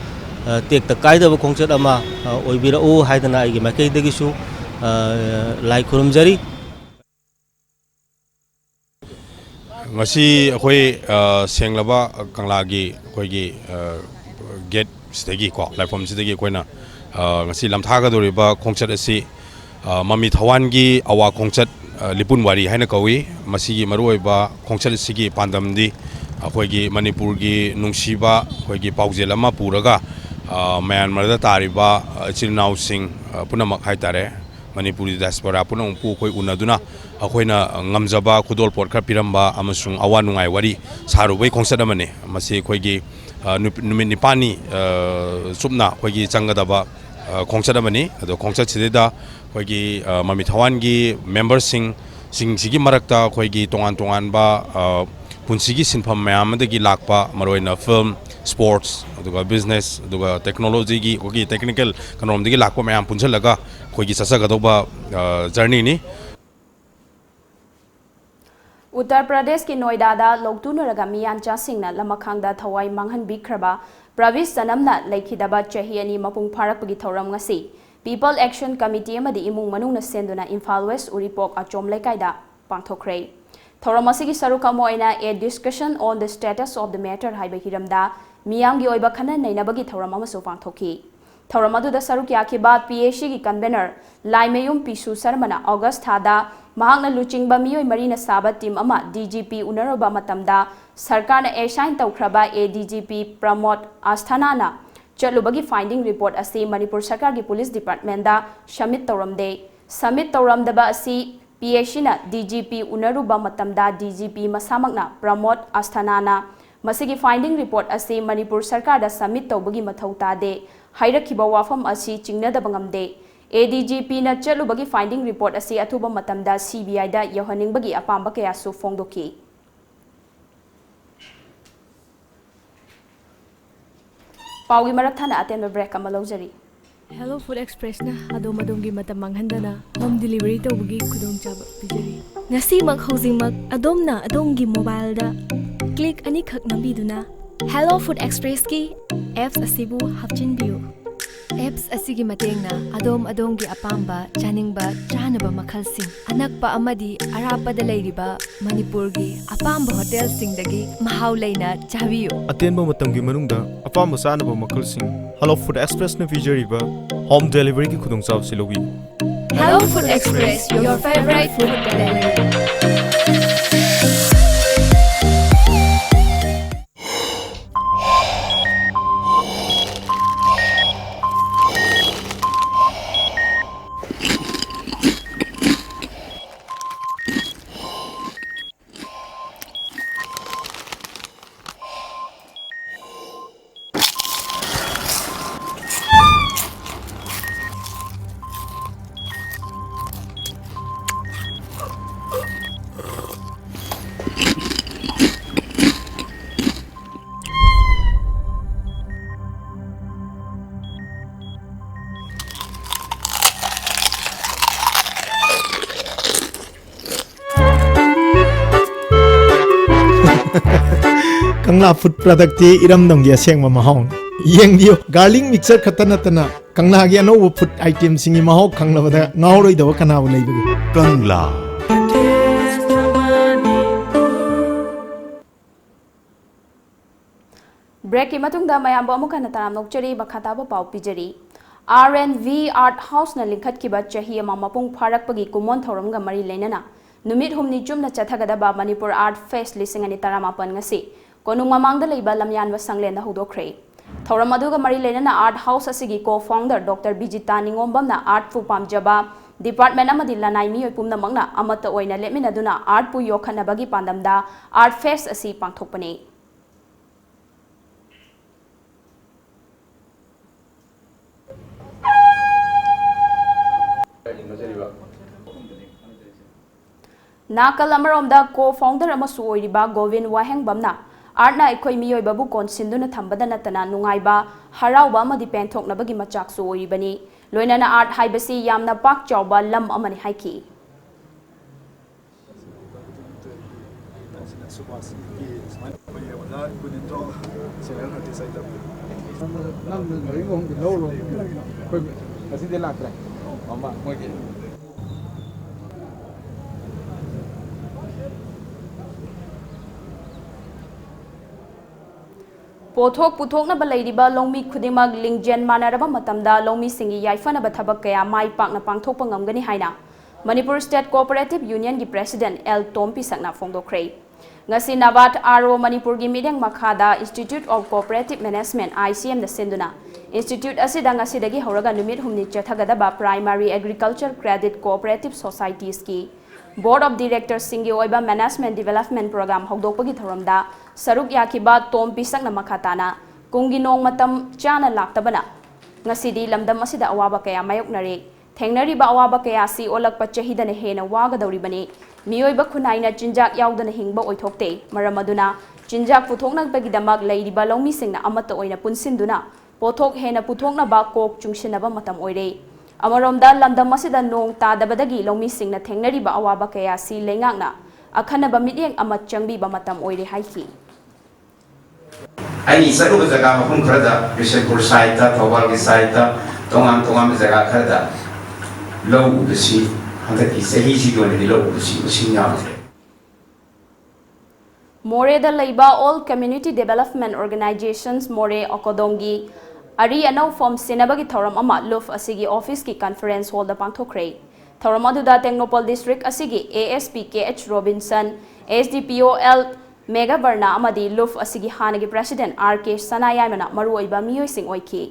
ꯑ, ꯇꯦꯛꯇ ꯀꯥꯏꯗꯕ ꯈꯣꯡꯆꯠ ꯑꯃ, ꯑ, ꯑꯣꯏꯕꯤꯔꯛꯎ ꯍꯥꯏꯗꯅ ꯑꯩꯒꯤ ꯃꯥꯏꯀꯩꯗꯒꯤꯁꯨ, ꯑ, ꯂꯥꯏ ꯈꯨꯔꯨꯝꯖꯔꯤ꯫ ꯉꯁꯤ ꯑꯩꯈꯣꯏ, ꯑ, ꯁꯦꯡꯂꯕ ꯀꯪꯂꯥꯒꯤ ꯑꯩꯈꯣꯏꯒꯤ, ꯑ, gate ꯁꯤꯗꯒꯤꯀꯣ, ꯂꯥꯏꯐꯝꯁꯤꯗꯒꯤ ꯑꯩꯈꯣꯏꯅ, ꯑ, ꯉꯁꯤ ꯂꯝꯊꯥꯒꯗꯧꯔꯤꯕ ꯈꯣꯡꯆꯠ ꯑꯁꯤ, ꯑ, ꯃꯃꯤ ꯊꯋꯥꯟꯒꯤ ꯑꯋꯥ ꯈꯣꯡꯆꯠ, ꯑ, ꯂꯤꯄꯨꯟ ꯋꯥꯔꯤ ꯍꯥꯏꯅ ꯀꯧꯏ꯫ ꯃꯁꯤꯒꯤ ꯃꯔꯨꯑꯣꯏꯕ ꯈꯣꯡꯆꯠ ꯑꯁꯤꯒꯤ ꯄꯥꯟꯗꯝꯗꯤ ꯑꯩꯈꯣꯏꯒꯤ ꯃꯅꯤꯄꯨꯔꯒꯤ ꯅꯨꯡꯁꯤꯕ ꯑꯩꯈꯣꯏꯒꯤ ꯄꯥꯎꯖꯦꯜ ꯑꯃ ꯄꯨꯔꯒ, ꯑ, ꯃ꯭ꯌꯥꯟꯃꯥꯔꯗ ꯇꯥꯔꯤꯕ, ꯑ, ꯏꯆꯤꯜ ꯏꯅꯥꯎꯁꯤꯡ, ꯑ, ꯄꯨꯝꯅꯃꯛ ꯍꯥꯏꯇꯥꯔꯦ, ꯃꯅꯤꯄꯨꯔꯤ diaspora ꯄꯨꯝꯅꯃꯛꯄꯨ ꯑꯩꯈꯣꯏ ꯎꯅꯗꯨꯅ ꯑꯩꯈꯣꯏꯅ ꯉꯝꯖꯕ ꯈꯨꯗꯣꯜꯄꯣꯠ ꯈꯔ ꯄꯤꯔꯝꯕ ꯑꯃꯁꯨꯡ ꯑꯋꯥ ꯅꯨꯡꯉꯥꯏ ꯋꯥꯔꯤ ꯁꯥꯔꯨꯕꯒꯤ ꯈꯣꯡꯆꯠ ꯑꯃꯅꯤ꯫ ꯃꯁꯤ ꯑꯩꯈꯣꯏꯒꯤ, ꯑ, ꯅꯨꯞ-, ꯅꯨꯃꯤꯠ ꯅꯤꯄꯥꯜꯅꯤ, ꯑ, ꯆꯨꯞꯅ ꯑꯩꯈꯣꯏꯒꯤ ꯆꯪꯒꯗꯕ, ꯑ, ꯈꯣꯡꯆꯠ ꯑꯃꯅꯤ꯫ ꯑꯗꯣ ꯈꯣꯡꯆꯠꯁꯤꯗꯩꯗ ꯑꯩꯈꯣꯏꯒꯤ, ꯑ, ꯃꯃꯤ ꯊꯋꯥꯟꯒꯤ memberꯁꯤꯡ, ꯁꯤꯡꯁꯤꯒꯤ ꯃꯔꯛꯇ ꯑꯩꯈꯣꯏꯒꯤ ꯇꯣꯉꯥꯟ ꯇꯣꯉꯥꯟꯕ, ꯑ, ꯄꯨꯟꯁꯤꯒꯤ ꯁꯤꯟꯐꯝ ꯃꯌꯥꯝ ꯑꯃꯗꯒꯤ ꯂꯥꯛꯄ, ꯃꯔꯨꯑꯣꯏꯅ film, sports, ꯑꯗꯨꯒ business, ꯑꯗꯨꯒ technologyꯒꯤ, ꯑꯩꯈꯣꯏꯒꯤ technical ꯀꯩꯅꯣꯔꯣꯝꯗꯒꯤ ꯂꯥꯛꯄ ꯃꯌꯥꯝ ꯄꯨꯟꯁꯤꯜꯂꯒ ꯑꯩꯈꯣꯏꯒꯤ ꯆꯠꯆꯒꯗꯧꯕ, ꯑ, journeyꯅꯤ꯫ ꯎꯠꯇꯔ ꯄ꯭ꯔꯗꯦꯁꯀꯤ ꯅꯣꯏꯗꯥꯗ ꯂꯧꯇꯨꯅꯔꯒ ꯃꯤꯌꯥꯟꯆꯥꯁꯤꯡꯅ ꯂꯃꯈꯥꯡꯗ ꯊꯋꯥꯏ ꯃꯥꯡꯍꯟꯕꯤꯈ꯭ꯔꯕ ꯄ꯭ꯔꯕꯤꯁ ꯆꯅꯝꯅ ꯂꯩꯈꯤꯗꯕ ꯆꯍꯤ ꯑꯅꯤ ꯃꯄꯨꯡ ꯐꯥꯔꯛꯄꯒꯤ ꯊꯧꯔꯝ ꯉꯁꯤ People Action Committee ꯑꯃꯗꯤ ꯏꯃꯨꯡ ꯃꯅꯨꯡꯅ ꯁꯦꯟꯗꯨꯅ ꯏꯝꯐꯥꯜ ꯋꯦꯁ ꯎꯔꯤꯄꯣꯛ ꯑꯆꯣꯝ ꯂꯩꯀꯥꯏꯗ ꯄꯥꯡꯊꯣꯛꯈ꯭ꯔꯦ꯫ ꯊꯧꯔꯝ ꯑꯁꯤꯒꯤ ꯁꯔꯨꯛ ꯑꯃ ꯑꯣꯏꯅ A Discussion on the Status of the Matter ꯍꯥꯏꯕ ꯍꯤꯔꯝꯗ ꯃꯤꯌꯥꯝꯒꯤ ꯑꯣꯏꯕ ꯈꯟꯅ ꯅꯩꯅꯕꯒꯤ ꯊꯧꯔꯝ ꯑꯃꯁꯨ ꯄꯥꯡꯊꯣꯛꯈꯤ꯫ ꯊꯧꯔꯝ ꯑꯗꯨꯗ ꯁꯔꯨꯛ ꯌꯥꯈꯤꯕ P A Cꯒꯤ convener ꯂꯥꯏꯃꯌꯨꯝ ꯄꯤꯁꯨ ꯁꯔꯃꯅ August ꯊꯥꯗ ꯃꯍꯥꯛꯅ ꯂꯨꯆꯤꯡꯕ ꯃꯤꯑꯣꯏ ꯃꯔꯤꯅ ꯁꯥꯕ team ꯑꯃ D G P ꯎꯅꯔꯨꯕ ꯃꯇꯝꯗ ꯁꯔꯀꯥꯔꯅ assign ꯇꯧꯈ꯭ꯔꯕ A D G P ꯄ꯭ꯔꯃꯣꯗ ꯑꯁꯊꯥꯅꯥꯅ ꯆꯠꯂꯨꯕꯒꯤ finding report ꯑꯁꯤ ꯃꯅꯤꯄꯨꯔ ꯁꯔꯀꯥꯔꯒꯤ police departmentꯗ submit ꯇꯧꯔꯝꯗꯦ꯫ Submit ꯇꯧꯔꯝꯗꯕ ꯑꯁꯤ P A Cꯅ D G P ꯎꯅꯔꯨꯕ ꯃꯇꯝꯗ D G P ꯃꯁꯥꯃꯛꯅ ꯄ꯭ꯔꯃꯣꯗ ꯑꯁꯊꯥꯅꯥꯅ ꯃꯁꯤꯒꯤ finding report ꯑꯁꯤ ꯃꯅꯤꯄꯨꯔ ꯁꯔꯀꯥꯔꯗ submit ꯇꯧꯕꯒꯤ ꯃꯊꯧ ꯇꯥꯗꯦ ꯍꯥꯏꯔꯛꯈꯤꯕ ꯋꯥꯐꯝ ꯑꯁꯤ ꯆꯤꯡꯅꯗꯕ ꯉꯝꯗꯦ꯫ A D G Pꯅ ꯆꯠꯂꯨꯕꯒꯤ finding report ꯑꯁꯤ ꯑꯊꯨꯕ ꯃꯇꯝꯗ C B Iꯗ ꯌꯧꯍꯟꯅꯤꯡꯕꯒꯤ ꯑꯄꯥꯝꯕ ꯀꯌꯥꯁꯨ ꯐꯣꯡꯗꯣꯛꯈꯤ꯫ ꯄꯥꯎꯒꯤ ꯃꯔꯛ ꯊꯠꯅ ꯑꯇꯦꯟꯕ break ꯑꯃ ꯂꯧꯖꯔꯤ꯫ Hello Food Expressꯅ ꯑꯗꯣꯝ ꯑꯗꯣꯝꯒꯤ ꯃꯇꯝ ꯃꯥꯡꯍꯟꯗꯅ home delivery ꯇꯧꯕꯒꯤ ꯈꯨꯗꯣꯡꯆꯥꯕ ꯄꯤꯖꯔꯤ꯫ ꯉꯁꯤꯃꯛ ꯍꯧꯖꯤꯛꯃꯛ ꯑꯗꯣꯝꯅ ꯑꯗꯣꯝꯒꯤ mobileꯗ click ꯑꯅꯤꯈꯛ ꯅꯝꯕꯤꯗꯨꯅ Hello Food Expressꯀꯤ apps ꯑꯁꯤꯕꯨ ꯍꯥꯞꯆꯤꯟꯕꯤꯌꯨ꯫ Apps ꯑꯁꯤꯒꯤ ꯃꯇꯦꯡꯅ ꯑꯗꯣꯝ ꯑꯗꯣꯝꯒꯤ ꯑꯄꯥꯝꯕ ꯆꯥꯅꯤꯡꯕ ꯆꯥꯅꯕ ꯃꯈꯜꯁꯤꯡ ꯑꯅꯛꯄ ꯑꯃꯗꯤ ꯑꯔꯥꯞꯄꯗ ꯂꯩꯔꯤꯕ ꯃꯅꯤꯄꯨꯔꯒꯤ ꯑꯄꯥꯝꯕ ꯍꯣꯇꯦꯜꯁꯤꯡꯗꯒꯤ ꯃꯍꯥꯎ ꯂꯩꯅ ꯆꯥꯕꯤꯌꯨ꯫ ꯑꯇꯦꯟꯕ ꯃꯇꯝꯒꯤ ꯃꯅꯨꯡꯗ ꯑꯄꯥꯝꯕ ꯆꯥꯅꯕ ꯃꯈꯜꯁꯤꯡ Hello Food Expressꯅ ꯄꯤꯖꯔꯤꯕ home deliveryꯒꯤ ꯈꯨꯗꯣꯡꯆꯥꯕꯁꯤ ꯂꯧꯕꯤꯌꯨ꯫ Hello Food Express, your favorite food delivery. ꯀꯪꯂꯥ ꯐꯨꯗ ꯄ꯭ꯔꯗꯛꯇꯤ ꯏꯔꯝꯗꯝꯒꯤ ꯑꯁꯦꯡꯕ ꯃꯍꯥꯎꯅꯤ꯫ ꯌꯦꯡꯕꯤꯌꯨ, ꯒꯥꯔꯂꯤꯛ ꯃꯤꯛꯆꯔ ꯈꯛꯇ ꯅꯠꯇꯅ ꯀꯪꯂꯥꯒꯤ ꯑꯅꯧꯕ ꯐꯨꯗ ꯑꯥꯏꯇꯦꯝꯁꯤꯡꯒꯤ ꯃꯍꯥꯎ ꯈꯪꯂꯕꯗ ꯉꯥꯎꯔꯣꯏꯗꯕ ꯀꯅꯥꯕꯨ ꯂꯩꯕꯒꯦ? ꯀꯪꯂꯥ꯫ ꯕ꯭ꯔꯦꯛꯀꯤ ꯃꯇꯨꯡꯗ ꯃꯌꯥꯝꯕꯨ ꯑꯃꯨꯛ ꯍꯟꯅ ꯇꯔꯥꯝꯅ ꯑꯣꯛꯆꯔꯤ꯫ ꯃꯈꯥ ꯇꯥꯕ ꯄꯥꯎ ꯄꯤꯖꯔꯤ꯫ R and V Art Houseꯅ ꯂꯤꯡꯈꯠꯈꯤꯕ ꯆꯍꯤ ꯑꯃ ꯃꯄꯨꯡ ꯐꯥꯔꯛꯄꯒꯤ ꯀꯨꯝꯑꯣꯟ ꯊꯧꯔꯝꯒ ꯃꯔꯤ ꯂꯩꯅꯅ ꯅꯨꯃꯤꯠ ꯍꯨꯝꯅꯤ ꯆꯨꯞꯅ ꯆꯠꯊꯒꯗꯕ ꯃꯅꯤꯄꯨꯔ Art Fest ꯂꯤꯁꯤꯡ ꯑꯅꯤ ꯇꯔꯥꯃꯥꯄꯟ ꯉꯁꯤ ꯀꯣꯅꯨꯡ ꯃꯃꯥꯡꯗ ꯂꯩꯕ ꯂꯝꯌꯥꯟꯕ ꯁꯪꯂꯦꯟꯗ ꯍꯧꯗꯣꯛꯈ꯭ꯔꯦ꯫ ꯊꯧꯔꯝ ꯑꯗꯨꯒ ꯃꯔꯤ ꯂꯩꯅꯅ Art House ꯑꯁꯤꯒꯤ co-founder Doctor ꯕꯤꯖꯤꯇꯥ ꯅꯤꯉꯣꯝꯕꯝꯅ artꯄꯨ ꯄꯥꯝꯖꯕ department ꯑꯃꯗꯤ ꯂꯅꯥꯏ ꯃꯤꯑꯣꯏ ꯄꯨꯝꯅꯃꯛꯅ ꯑꯃꯠꯇ ꯑꯣꯏꯅ ꯂꯦꯞꯃꯤꯟꯅꯗꯨꯅ artꯄꯨ ꯌꯣꯛꯈꯠꯅꯕꯒꯤ ꯄꯥꯟꯗꯝꯗ Art Fest ꯑꯁꯤ ꯄꯥꯡꯊꯣꯛꯄꯅꯤ꯫ ꯅꯥꯀꯜ ꯑꯃꯔꯣꯝꯗ co-founder ꯑꯃꯁꯨ ꯑꯣꯏꯔꯤꯕ ꯒꯣꯕꯤꯟ ꯋꯥꯍꯦꯡꯕꯝꯅ artꯅ ꯑꯩꯈꯣꯏ ꯃꯤꯑꯣꯏꯕꯕꯨ ꯀꯣꯟꯁꯤꯟꯗꯨꯅ ꯊꯝꯕꯗ ꯅꯠꯇꯅ ꯅꯨꯡꯉꯥꯏꯕ, ꯍꯔꯥꯎꯕ ꯑꯃꯗꯤ ꯄꯦꯟꯊꯣꯛꯅꯕꯒꯤ ꯃꯆꯥꯛꯁꯨ ꯑꯣꯏꯔꯤꯕꯅꯤ꯫ ꯂꯣꯏꯅꯅ art ꯍꯥꯏꯕꯁꯤ ꯌꯥꯝꯅ ꯄꯥꯛ ꯆꯥꯎꯕ ꯂꯝ ꯑꯃꯅꯤ ꯍꯥꯏꯈꯤ꯫ ꯁꯨꯕꯥꯁꯀꯤ ꯁꯨꯃꯥꯏꯅ ꯑꯩꯈꯣꯏꯒꯤ ꯑꯣꯖꯥ ꯒꯨꯅꯦꯟꯗ꯭ꯔꯣ, senior artist ꯍꯥꯏꯇꯥꯔꯦ꯫ ꯅꯪ ꯃꯔꯤ ꯑꯍꯨꯝꯗꯤ ꯂꯧꯔꯣ꯫ ꯑꯩꯈꯣꯏ ꯉꯁꯤꯗꯤ ꯂꯥꯛꯇ꯭ꯔꯦ꯫ ꯃꯃꯥ ꯃꯣꯏꯒꯤ꯫ ꯄꯣꯠꯊꯣꯛ ꯄꯨꯊꯣꯛꯅꯕ ꯂꯩꯔꯤꯕ ꯂꯧꯃꯤ ꯈꯨꯗꯤꯡꯃꯛ ꯂꯤꯡꯖꯦꯜ ꯃꯥꯟꯅꯔꯕ ꯃꯇꯝꯗ ꯂꯧꯃꯤꯁꯤꯡꯒꯤ ꯌꯥꯏꯐꯅꯕ ꯊꯕꯛ ꯀꯌꯥ ꯃꯥꯏ ꯄꯥꯛꯅ ꯄꯥꯡꯊꯣꯛꯄ ꯉꯝꯒꯅꯤ ꯍꯥꯏꯅ ꯃꯅꯤꯄꯨꯔ State Cooperative Unionꯒꯤ President ꯑꯦꯜ ꯇꯣꯝ ꯄꯤꯁꯛꯅ ꯐꯣꯡꯗꯣꯛꯈ꯭ꯔꯦ꯫ ꯉꯁꯤ NABARD RO ꯃꯅꯤꯄꯨꯔꯒꯤ ꯃꯤꯠꯌꯦꯡ ꯃꯈꯥꯗ Institute of Cooperative Management, ICMꯗ ꯁꯤꯟꯗꯨꯅ institute ꯑꯁꯤꯗ ꯉꯁꯤꯗꯒꯤ ꯍꯧꯔꯒ ꯅꯨꯃꯤꯠ ꯍꯨꯝꯅꯤ ꯆꯠꯊꯒꯗꯕ Primary Agriculture Credit Cooperative Societiesꯀꯤ Board of Directorsꯁꯤꯡꯒꯤ ꯑꯣꯏꯕ Management Development Program ꯍꯧꯗꯣꯛꯄꯒꯤ ꯊꯧꯔꯝꯗ ꯁꯔꯨꯛ ꯌꯥꯈꯤꯕ ꯇꯣꯝ ꯄꯤꯁꯛꯅ ꯃꯈꯥ ꯇꯥꯅ ꯀꯨꯝꯒꯤ ꯅꯣꯡ ꯃꯇꯝ ꯆꯥꯅ ꯂꯥꯛꯇꯕꯅ ꯉꯁꯤꯗꯤ ꯂꯝꯗꯝ ꯑꯁꯤꯗ ꯑꯋꯥꯕ ꯀꯌꯥ ꯃꯥꯌꯣꯛꯅꯔꯦ꯫ ꯊꯦꯡꯅꯔꯤꯕ ꯑꯋꯥꯕ ꯀꯌꯥ ꯑꯁꯤ ꯑꯣꯜꯂꯛꯄ ꯆꯍꯤꯗꯅ ꯍꯦꯟꯅ ꯋꯥꯒꯗꯧꯔꯤꯕꯅꯤ꯫ ꯃꯤꯑꯣꯏꯕ ꯈꯨꯟꯅꯥꯏꯅ ꯆꯤꯟꯖꯥꯛ ꯌꯥꯎꯗꯅ ꯍꯤꯡꯕ ꯑꯣꯏꯊꯣꯛꯇꯦ꯫ ꯃꯔꯝ ꯑꯗꯨꯅ ꯆꯤꯟꯖꯥꯛ ꯄꯨꯊꯣꯛꯅꯕꯒꯤꯗꯃꯛ ꯂꯩꯔꯤꯕ ꯂꯧꯃꯤꯁꯤꯡꯅ ꯑꯃꯠꯇ ꯑꯣꯏꯅ ꯄꯨꯟꯁꯤꯟꯗꯨꯅ ꯄꯣꯠꯊꯣꯛ ꯍꯦꯟꯅ ꯄꯨꯊꯣꯛꯅꯕ ꯀꯣꯛ ꯆꯨꯡꯁꯤꯟꯅꯕ ꯃꯇꯝ ꯑꯣꯏꯔꯦ꯫ ꯑꯃꯔꯣꯝꯗ ꯂꯝꯗꯝ ꯑꯁꯤꯗ ꯅꯣꯡ ꯇꯥꯗꯕꯗꯒꯤ ꯂꯧꯃꯤꯁꯤꯡꯅ ꯊꯦꯡꯅꯔꯤꯕ ꯑꯋꯥꯕ ꯀꯌꯥ ꯑꯁꯤ ꯂꯩꯉꯥꯛꯅ ꯑꯈꯟꯅꯕ ꯃꯤꯠꯌꯦꯡ ꯑꯃ ꯆꯪꯕꯤꯕ ꯃꯇꯝ ꯑꯣꯏꯔꯦ ꯍꯥꯏꯈꯤ꯫ ꯑꯩꯅ ꯆꯠꯂꯨꯕ ꯖꯒꯥ ꯃꯐꯝ ꯈꯔꯗ, ꯕꯤꯁꯦꯝꯄꯨꯔ ꯁꯥꯏꯠꯇ, ꯊꯧꯕꯥꯜꯒꯤ ꯁꯥꯏꯠꯇ, ꯇꯣꯉꯥꯟ ꯇꯣꯉꯥꯟꯕ ꯖꯒꯥ ꯈꯔꯗ ꯂꯧ ꯎꯕꯁꯤ ꯍꯟꯗꯛꯀꯤ ꯆꯍꯤꯁꯤꯒꯤ ꯑꯣꯏꯅꯗꯤ ꯂꯧ ꯎꯕꯁꯤ ꯃꯁꯤꯡ ꯌꯥꯝꯗ꯭ꯔꯦ꯫ ꯃꯣꯔꯦꯗ ꯂꯩꯕ All Community Development Organisations ꯃꯣꯔꯦ ꯑꯣꯀꯣꯗꯣꯝꯒꯤ ꯑꯔꯤ ꯑꯅꯧ ꯐꯣꯝ ꯁꯤꯟꯅꯕꯒꯤ ꯊꯧꯔꯝ ꯑꯃ ꯂꯨꯞ ꯑꯁꯤꯒꯤ ꯑꯣꯐꯤꯁꯀꯤ ꯀꯟꯐꯔꯦꯟꯁ ꯍꯣꯜꯗ ꯄꯥꯡꯊꯣꯛꯈ꯭ꯔꯦ꯫ ꯊꯧꯔꯝ ꯑꯗꯨꯗ ꯇꯦꯡꯅꯧꯄꯜ ꯗꯤꯁꯇ꯭ꯔꯤꯛ ꯑꯁꯤꯒꯤ ASP KH Robinson, ASDPO L ꯃꯦꯘꯕꯔꯅ ꯑꯃꯗꯤ ꯂꯨꯞ ꯑꯁꯤꯒꯤ ꯍꯥꯟꯅꯒꯤ president R K ꯁꯅꯥꯌꯥꯏꯃꯅ ꯃꯔꯨꯑꯣꯏꯕ ꯃꯤꯑꯣꯏꯁꯤꯡ ꯑꯣꯏꯈꯤ꯫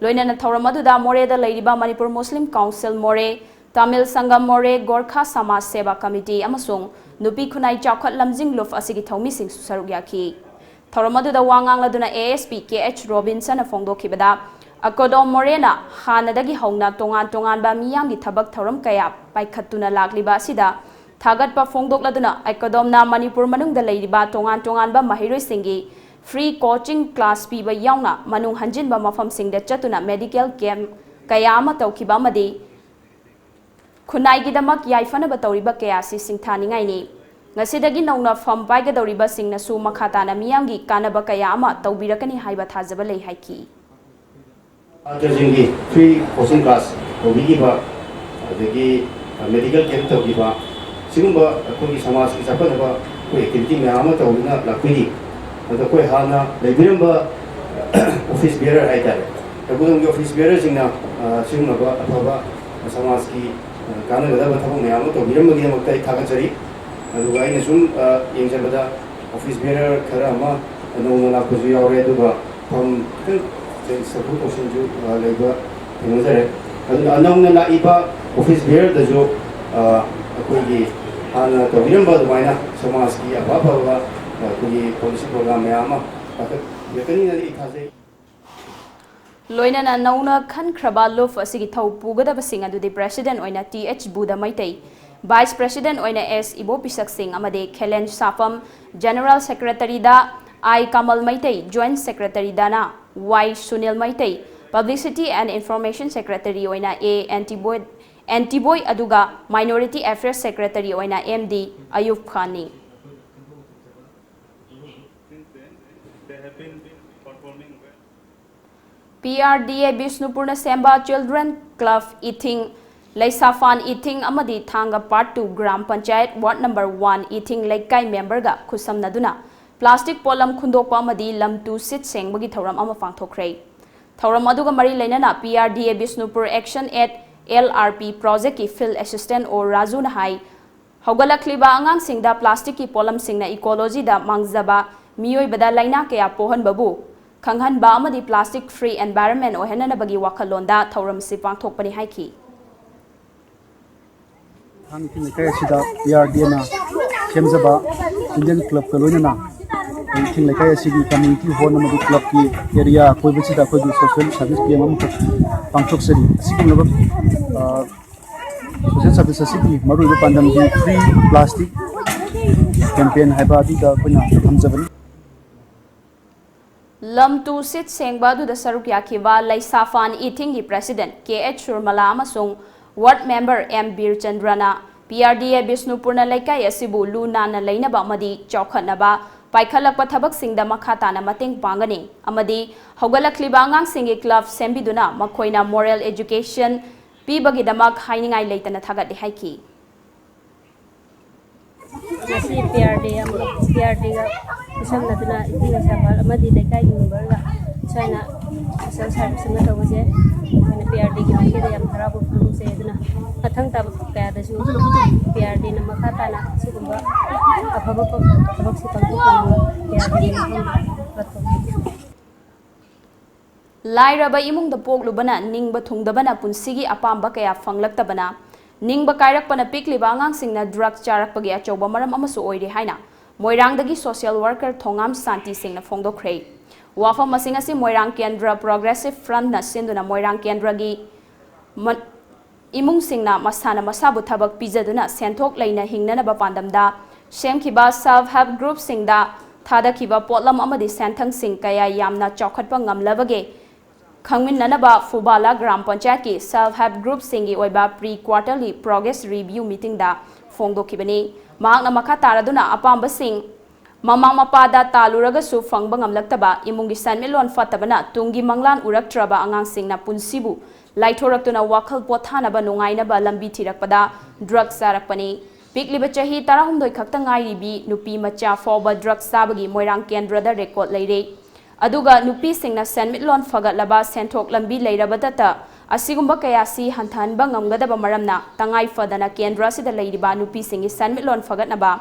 ꯂꯣꯏꯅꯅ ꯊꯧꯔꯝ ꯑꯗꯨꯗ ꯃꯣꯔꯦꯗ ꯂꯩꯔꯤꯕ ꯃꯅꯤꯄꯨꯔ ꯃꯨꯁꯂꯤꯝ ꯀꯥꯎꯟꯁꯤꯜ ꯃꯣꯔꯦ, ꯇꯥꯃꯤꯜ ꯁꯪꯒꯝ ꯃꯣꯔꯦ, ꯒꯣꯔꯈꯥ ꯁꯃꯥꯖ ꯁꯦꯕꯥ ꯀꯃꯤꯇꯤ ꯑꯃꯁꯨꯡ ꯅꯨꯄꯤ ꯈꯨꯟꯅꯥꯏ ꯆꯥꯎꯈꯠ ꯂꯝꯖꯤꯡ ꯂꯨꯞ ꯑꯁꯤꯒꯤ ꯊꯧꯃꯤꯁꯤꯡꯁꯨ ꯁꯔꯨꯛ ꯌꯥꯈꯤ꯫ ꯊꯧꯔꯝ ꯑꯗꯨꯗ ꯋꯥ ꯉꯥꯡꯂꯗꯨꯅ ASP KH ꯔꯣꯕꯤꯟꯁꯟꯅ ꯐꯣꯡꯗꯣꯛꯈꯤꯕꯗ, ꯑꯀꯣꯗꯣꯝ ꯃꯣꯔꯦꯅ ꯍꯥꯟꯅꯗꯒꯤ ꯍꯧꯅ ꯇꯣꯉꯥꯟ ꯇꯣꯉꯥꯟꯕ ꯃꯤꯌꯥꯝꯒꯤ ꯊꯕꯛ ꯊꯧꯔꯝ ꯀꯌꯥ ꯄꯥꯏꯈꯠꯇꯨꯅ ꯂꯥꯛꯂꯤꯕ ꯑꯁꯤꯗ ꯊꯥꯒꯠꯄ ꯐꯣꯡꯗꯣꯛꯂꯗꯨꯅ, ꯑꯦꯀꯣꯗꯣꯝꯅ ꯃꯅꯤꯄꯨꯔ ꯃꯅꯨꯡꯗ ꯂꯩꯔꯤꯕ ꯇꯣꯉꯥꯟ ꯇꯣꯉꯥꯟꯕ ꯃꯍꯩꯔꯣꯏꯁꯤꯡꯒꯤ free coaching class ꯄꯤꯕ ꯌꯥꯎꯅ ꯃꯅꯨꯡ ꯍꯟꯖꯤꯟꯕ ꯃꯐꯝꯁꯤꯡꯗ ꯆꯠꯇꯨꯅ medical camp ꯀꯌꯥ ꯑꯃ ꯇꯧꯈꯤꯕ ꯑꯃꯗꯤ ꯈꯨꯟꯅꯥꯏꯒꯤꯗꯃꯛ ꯌꯥꯏꯐꯅꯕ ꯇꯧꯔꯤꯕ ꯀꯌꯥ ꯑꯁꯤ ꯁꯤꯡꯊꯥꯅꯤꯡꯉꯥꯏꯅꯤ꯫ ꯉꯁꯤꯗꯒꯤ ꯅꯧꯅ ꯐꯝ ꯄꯥꯏꯒꯗꯧꯔꯤꯕꯁꯤꯡꯅꯁꯨ ꯃꯈꯥ ꯇꯥꯅ ꯃꯤꯌꯥꯝꯒꯤ ꯀꯥꯟꯅꯕ ꯀꯌꯥ ꯑꯃ ꯇꯧꯕꯤꯔꯛꯀꯅꯤ ꯍꯥꯏꯕ ꯊꯥꯖꯕ ꯂꯩ ꯍꯥꯏꯈꯤ꯫ ꯁꯥꯇ꯭ꯔꯁꯤꯡꯒꯤ free coaching class ꯇꯧꯕꯤꯈꯤꯕ, ꯑꯗꯒꯤ medical camp ꯇꯧꯈꯤꯕ, ꯁꯤꯒꯨꯝꯕ ꯑꯩꯈꯣꯏꯒꯤ ꯁꯃꯥꯖꯀꯤ ꯆꯥꯎꯈꯠꯅꯕ ꯑꯩꯈꯣꯏ activity ꯃꯌꯥꯝ ꯑꯃ ꯇꯧꯗꯨꯅ ꯂꯥꯛꯄꯤꯔꯤ꯫ ꯑꯗꯣ ꯑꯩꯈꯣꯏ ꯍꯥꯟꯅ ꯂꯩꯕꯤꯔꯝꯕ office bearer ꯍꯥꯏꯇꯥꯔꯦ, ꯑꯩꯈꯣꯏꯔꯣꯝꯒꯤ office bearerꯁꯤꯡꯅ, ꯑ, ꯁꯤꯒꯨꯝꯂꯕ ꯑꯐꯕ ꯁꯃꯥꯖꯀꯤ, ꯑ, ꯀꯥꯟꯅꯒꯗꯕ ꯊꯕꯛ ꯃꯌꯥꯝ ꯑꯃ ꯇꯧꯕꯤꯔꯝꯕꯒꯤꯗꯃꯛꯇ ꯑꯩ ꯊꯥꯒꯠꯆꯔꯤ꯫ ꯑꯗꯨꯒ ꯑꯩꯅ ꯁꯨꯝ, ꯑ, ꯌꯦꯡꯖꯕꯗ office bearer ꯈꯔ ꯑꯃ ꯅꯧꯅ ꯂꯥꯛꯄꯁꯨ ꯌꯥꯎꯔꯦ, ꯑꯗꯨꯒ ꯐꯝ ꯈꯤꯇꯪ ꯆꯦꯟꯖ ꯇꯧꯊꯣꯛ ꯇꯧꯁꯤꯟꯁꯨ, ꯑ, ꯂꯩꯕ ꯊꯦꯡꯅꯖꯔꯦ꯫ ꯑꯗꯨꯅ ꯅꯧꯅ ꯂꯥꯛꯏꯕ office bearerꯗꯁꯨ, ꯑ, ꯑꯩꯈꯣꯏꯒꯤ ꯍꯥꯟꯅ ꯇꯧꯕꯤꯔꯝꯕ ꯑꯗꯨꯃꯥꯏꯅ ꯁꯃꯥꯖꯀꯤ ꯑꯐ ꯑꯐꯕ, ꯑ, ꯑꯩꯈꯣꯏꯒꯤ policy program ꯃꯌꯥꯝ ꯑꯃ ꯄꯥꯏꯈꯠꯄꯤꯔꯛꯀꯅꯤꯅ ꯑꯩ ꯊꯥꯖꯩ꯫ ꯂꯣꯏꯅꯅ ꯅꯧꯅ ꯈꯟꯈ꯭ꯔꯕ ꯂꯨꯞ ꯑꯁꯤꯒꯤ ꯊꯧ ꯄꯨꯒꯗꯕꯁꯤꯡ ꯑꯗꯨꯗꯤ president ꯑꯣꯏꯅ Th Buddha Meitei, vice president ꯑꯣꯏꯅ S ꯏꯕꯣꯄꯤꯁꯛ ꯁꯤꯡ ꯑꯃꯗꯤ ꯈꯦꯂꯦꯟ ꯁꯥꯐꯝ, general secretaryꯗ I Kamal Meitei, joint secretaryꯗꯅ Y Sunil Meitei, publicity and information secretary ꯑꯣꯏꯅ A ꯑꯦꯟꯇꯤꯕꯣꯏ ꯑꯦꯟꯇꯤꯕꯣꯏ ꯑꯗꯨꯒ Minority Affairs Secretary ꯑꯣꯏꯅ ꯑꯦꯝ ꯗꯤ ꯑꯌꯨꯕ ꯈꯥꯟꯅꯤ꯫ ꯄꯤ ꯑꯥꯔ ꯗꯤ ꯑꯦ ꯕꯤꯁꯅꯨꯄꯨꯔꯅ ꯁꯦꯝꯕ Children Club ꯏꯊꯤꯡ, ꯂꯩꯁꯥꯐꯥꯟ ꯏꯊꯤꯡ ꯑꯃꯗꯤ ꯊꯥꯡꯒ Part two gram panchayat Ward number one ꯏꯊꯤꯡ ꯂꯩꯀꯥꯏ ꯃꯦꯝꯕꯔꯒ ꯈꯨꯠꯁꯝꯅꯗꯨꯅ plastic ꯄꯣꯠꯂꯝ ꯈꯨꯟꯗꯣꯛꯄ ꯑꯃꯗꯤ ꯂꯝ ꯇꯨ ꯁꯤꯠ ꯁꯦꯡꯕꯒꯤ ꯊꯧꯔꯝ ꯑꯃ ꯄꯥꯡꯊꯣꯛꯈ꯭ꯔꯦ꯫ ꯊꯧꯔꯝ ꯑꯗꯨꯒ ꯃꯔꯤ ꯂꯩꯅꯅ P R D A Bishnupur Action at L R P project ꯀꯤ field assistant ꯑꯣ ꯔꯥꯖꯨꯅ ꯍꯥꯏ, ꯍꯧꯒꯠꯂꯛꯂꯤꯕ ꯑꯉꯥꯡꯁꯤꯡꯗ plastic ꯀꯤ ꯄꯣꯠꯂꯝꯁꯤꯡꯅ ecology ꯗ ꯃꯥꯡꯖꯕ, ꯃꯤꯑꯣꯏꯕꯗ ꯂꯥꯏꯅꯥ ꯀꯌꯥ ꯄꯣꯛꯍꯟꯕꯕꯨ ꯈꯪꯍꯟꯕ ꯑꯃꯗꯤ plastic free environment ꯑꯣꯏꯍꯟꯅꯅꯕꯒꯤ ꯋꯥꯈꯜꯂꯣꯟꯗ ꯊꯧꯔꯝꯁꯤ ꯄꯥꯡꯊꯣꯛꯄꯅꯤ ꯍꯥꯏꯈꯤ꯫ ꯊꯥꯡꯒ ꯏꯊꯤꯡ ꯂꯩꯀꯥꯏ ꯑꯁꯤꯗ P R D A ꯅ ꯁꯦꯝꯖꯕ Children Club ꯀ ꯂꯣꯏꯅꯅ ꯏꯊꯤꯡ ꯂꯩꯀꯥꯏ ꯑꯁꯤꯒꯤ community hall ꯑꯃꯗꯤ club ꯀꯤ area ꯑꯀꯣꯏꯕꯁꯤꯗ ꯑꯩꯈꯣꯏꯒꯤ social service camp ꯑꯃꯈꯛ ꯄꯥꯡꯊꯣꯛꯆꯔꯤ꯫ ꯑꯁꯤꯒꯨꯝꯂꯕ, ꯑ, social service ꯑꯁꯤꯒꯤ ꯃꯔꯨꯑꯣꯏꯕ ꯄꯥꯟꯗꯝꯗꯤ Free Plastic Campaign ꯍꯥꯏꯕ ꯑꯗꯨꯗ ꯑꯩꯈꯣꯏꯅ ꯊꯝꯖꯕꯅꯤ꯫ ꯂꯝ ꯇꯨ ꯁꯤꯠ ꯁꯦꯡꯕ ꯑꯗꯨꯗ ꯁꯔꯨꯛ ꯌꯥꯈꯤꯕ ꯂꯩꯁꯥꯐꯥꯟ ꯏꯊꯤꯡꯒꯤ president ꯀꯦ ꯑꯩꯆ ꯁꯨꯔꯃꯂꯥ ꯑꯃꯁꯨꯡ ward member ꯑꯦꯝ ꯕꯤꯔꯆꯟꯗ꯭ꯔꯅ P R D A ꯕꯤꯁꯅꯨꯄꯨꯔꯅ ꯂꯩꯀꯥꯏ ꯑꯁꯤꯕꯨ ꯂꯨ ꯅꯥꯟꯅ ꯂꯩꯅꯕ ꯑꯃꯗꯤ ꯆꯥꯎꯈꯠꯅꯕ ꯄꯥꯏꯈꯠꯂꯛꯄ ꯊꯕꯛꯁꯤꯡꯗ ꯃꯈꯥ ꯇꯥꯅ ꯃꯇꯦꯡ ꯄꯥꯡꯒꯅꯤ ꯑꯃꯗꯤ ꯍꯧꯒꯠꯂꯛꯂꯤꯕ ꯑꯉꯥꯡꯁꯤꯡꯒꯤ club ꯁꯦꯝꯕꯤꯗꯨꯅ ꯃꯈꯣꯏꯅ moral education ꯄꯤꯕꯒꯤꯗꯃꯛ ꯍꯥꯏꯅꯤꯡꯉꯥꯏ ꯂꯩꯇꯅ ꯊꯥꯒꯠꯂꯤ ꯍꯥꯏꯈꯤ꯫ ꯉꯁꯤ P R D ꯑꯃ, P R D ꯒ ꯈꯨꯠꯁꯝꯅꯗꯨꯅ ꯏꯊꯤꯡ ꯂꯩꯁꯥꯐꯥꯟ ꯑꯃꯗꯤ ꯂꯩꯀꯥꯏꯒꯤ member ꯒ ꯁꯨꯃꯥꯏꯅ social service ꯑꯃ ꯇꯧꯕꯁꯦ ꯑꯩꯈꯣꯏꯅ P R D ꯒꯤ ꯃꯥꯏꯀꯩꯗ ꯌꯥꯝ ꯍꯔꯥꯎꯕ ꯐꯣꯡꯗꯣꯛꯆꯩ꯫ ꯑꯗꯨꯅ ꯃꯊꯪ ꯇꯥꯕ ꯀꯌꯥꯗꯁꯨ P R D ꯅ ꯃꯈꯥ ꯇꯥꯅ ꯑꯁꯤꯒꯨꯝꯕ ꯑꯐꯕ ꯊꯕꯛꯁꯦ ꯄꯥꯡꯊꯣꯛꯄꯤꯅꯕ P R D ꯒꯤ ꯃꯐꯝꯗ ꯂꯥꯏꯔꯕ ꯏꯃꯨꯡꯗ ꯄꯣꯛꯂꯨꯕꯅ, ꯅꯤꯡꯕ ꯊꯨꯡꯗꯕꯅ, ꯄꯨꯟꯁꯤꯒꯤ ꯑꯄꯥꯝꯕ ꯀꯌꯥ ꯐꯪꯂꯛꯇꯕꯅ, ꯅꯤꯡꯕ ꯀꯥꯏꯔꯛꯄꯅ ꯄꯤꯛꯂꯤꯕ ꯑꯉꯥꯡꯁꯤꯡꯅ drug ꯆꯥꯔꯛꯄꯒꯤ ꯑꯆꯧꯕ ꯃꯔꯝ ꯑꯃꯁꯨ ꯑꯣꯏꯔꯤ ꯍꯥꯏꯅ ꯃꯣꯏꯔꯥꯡꯗꯒꯤ social worker ꯊꯣꯉꯥꯝ ꯁꯥꯟꯇꯤ ꯁꯤꯡꯅ ꯐꯣꯡꯗꯣꯛꯈ꯭ꯔꯦ꯫ ꯋꯥꯐꯝ ꯑꯁꯤꯡ ꯑꯁꯤ ꯃꯣꯏꯔꯥꯡ ꯀꯦꯟꯗ꯭ꯔ Progressive Front ꯅ ꯁꯤꯟꯗꯨꯅ ꯃꯣꯏꯔꯥꯡ ꯀꯦꯟꯗ꯭ꯔꯒꯤ ꯃ-, ꯏꯃꯨꯡꯁꯤꯡꯅ ꯃꯁꯥꯅ ꯃꯁꯥꯕꯨ ꯊꯕꯛ ꯄꯤꯖꯗꯨꯅ ꯁꯦꯟꯊꯣꯛ ꯂꯩꯅ ꯍꯤꯡꯅꯅꯕ ꯄꯥꯟꯗꯝꯗ ꯁꯦꯝꯈꯤꯕ self help group ꯁꯤꯡꯗ ꯊꯥꯗꯈꯤꯕ ꯄꯣꯠꯂꯝ ꯑꯃꯗꯤ ꯁꯦꯟꯊꯪꯁꯤꯡ ꯀꯌꯥ ꯌꯥꯝꯅ ꯆꯥꯎꯈꯠꯄ ꯉꯝꯂꯕꯒꯦ ꯈꯪꯃꯤꯟꯅꯅꯕ ꯐꯨꯕꯥꯂꯥ ꯒ꯭ꯔꯥꯝ ꯄꯟꯆꯥꯌꯠꯀꯤ self help group ꯁꯤꯡꯒꯤ ꯑꯣꯏꯕ pre quarterly progress review meeting ꯗ ꯐꯣꯡꯗꯣꯛꯈꯤꯕꯅꯤ꯫ ꯃꯍꯥꯛꯅ ꯃꯈꯥ ꯇꯥꯔꯗꯨꯅ ꯑꯄꯥꯝꯕꯁꯤꯡ ꯃꯃꯥ ꯃꯄꯥꯗ ꯇꯥꯜꯂꯨꯔꯒꯁꯨ ꯐꯪꯕ ꯉꯝꯂꯛꯇꯕ, ꯏꯃꯨꯡꯒꯤ ꯁꯦꯟꯃꯤꯠꯂꯣꯟ ꯐꯠꯇꯕꯅ ꯇꯨꯡꯒꯤ ꯃꯪꯂꯥꯟ ꯎꯔꯛꯇ꯭ꯔꯕ ꯑꯉꯥꯡꯁꯤꯡꯅ ꯄꯨꯟꯁꯤꯕꯨ ꯂꯥꯏꯊꯣꯔꯛꯇꯨꯅ ꯋꯥꯈꯜ ꯄꯣꯊꯥꯅꯕ ꯅꯨꯡꯉꯥꯏꯅꯕ ꯂꯝꯕꯤ ꯊꯤꯔꯛꯄꯗ drug ꯆꯥꯔꯛꯄꯅꯤ꯫ ꯄꯤꯛꯂꯤꯕ ꯆꯍꯤ ꯇꯔꯥꯍꯨꯝꯗꯣꯏ ꯈꯛꯇ ꯉꯥꯏꯔꯤꯕꯤ ꯅꯨꯄꯤ ꯃꯆꯥ ꯐꯥꯎꯕ drug ꯆꯥꯕꯒꯤ ꯃꯣꯏꯔꯥꯡ ꯀꯦꯟꯗ꯭ꯔꯗ record ꯂꯩꯔꯦ꯫ ꯑꯗꯨꯒ ꯅꯨꯄꯤꯁꯤꯡꯅ ꯁꯦꯟꯃꯤꯠꯂꯣꯟ ꯐꯒꯠꯂꯕ, ꯁꯦꯟꯊꯣꯛ ꯂꯝꯕꯤ ꯂꯩꯔꯕꯗꯇ ꯑꯁꯤꯒꯨꯝꯕ ꯀꯌꯥꯁꯤ ꯍꯟꯊꯍꯟꯕ ꯉꯝꯒꯗꯕ ꯃꯔꯝꯅ ꯇꯉꯥꯏ ꯐꯗꯅ ꯀꯦꯟꯗ꯭ꯔ ꯑꯁꯤꯗ ꯂꯩꯔꯤꯕ ꯅꯨꯄꯤꯁꯤꯡꯒꯤ ꯁꯦꯟꯃꯤꯠꯂꯣꯟ ꯐꯒꯠꯅꯕ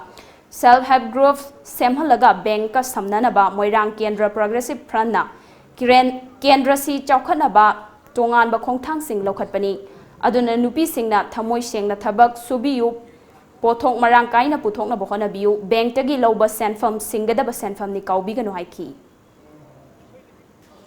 self help group ꯁꯦꯝꯍꯜꯂꯒ bank ꯀ ꯁꯝꯅꯅꯕ ꯃꯣꯏꯔꯥꯡ ꯀꯦꯟꯗ꯭ꯔ Progressive Front ꯅ ꯀꯤꯔꯦꯟ-, ꯀꯦꯟꯗ꯭ꯔꯁꯤ ꯆꯥꯎꯈꯠꯅꯕ ꯇꯣꯉꯥꯟꯕ ꯈꯣꯡꯊꯥꯡꯁꯤꯡ ꯂꯧꯈꯠꯄꯅꯤ꯫ ꯑꯗꯨꯅ ꯅꯨꯄꯤꯁꯤꯡꯅ ꯊꯃꯣꯏ ꯁꯦꯡꯅ ꯊꯕꯛ ꯁꯨꯕꯤꯌꯨ, ꯄꯣꯠꯊꯣꯛ ꯃꯔꯥꯡ ꯀꯥꯏꯅ ꯄꯨꯊꯣꯛꯅꯕ ꯍꯣꯠꯅꯕꯤꯌꯨ, bank ꯇꯒꯤ ꯂꯧꯕ ꯁꯦꯟꯐꯝ ꯁꯤꯡꯒꯗꯕ ꯁꯦꯟꯐꯝꯅꯤ ꯀꯥꯎꯕꯤꯒꯅꯨ ꯍꯥꯏꯈꯤ꯫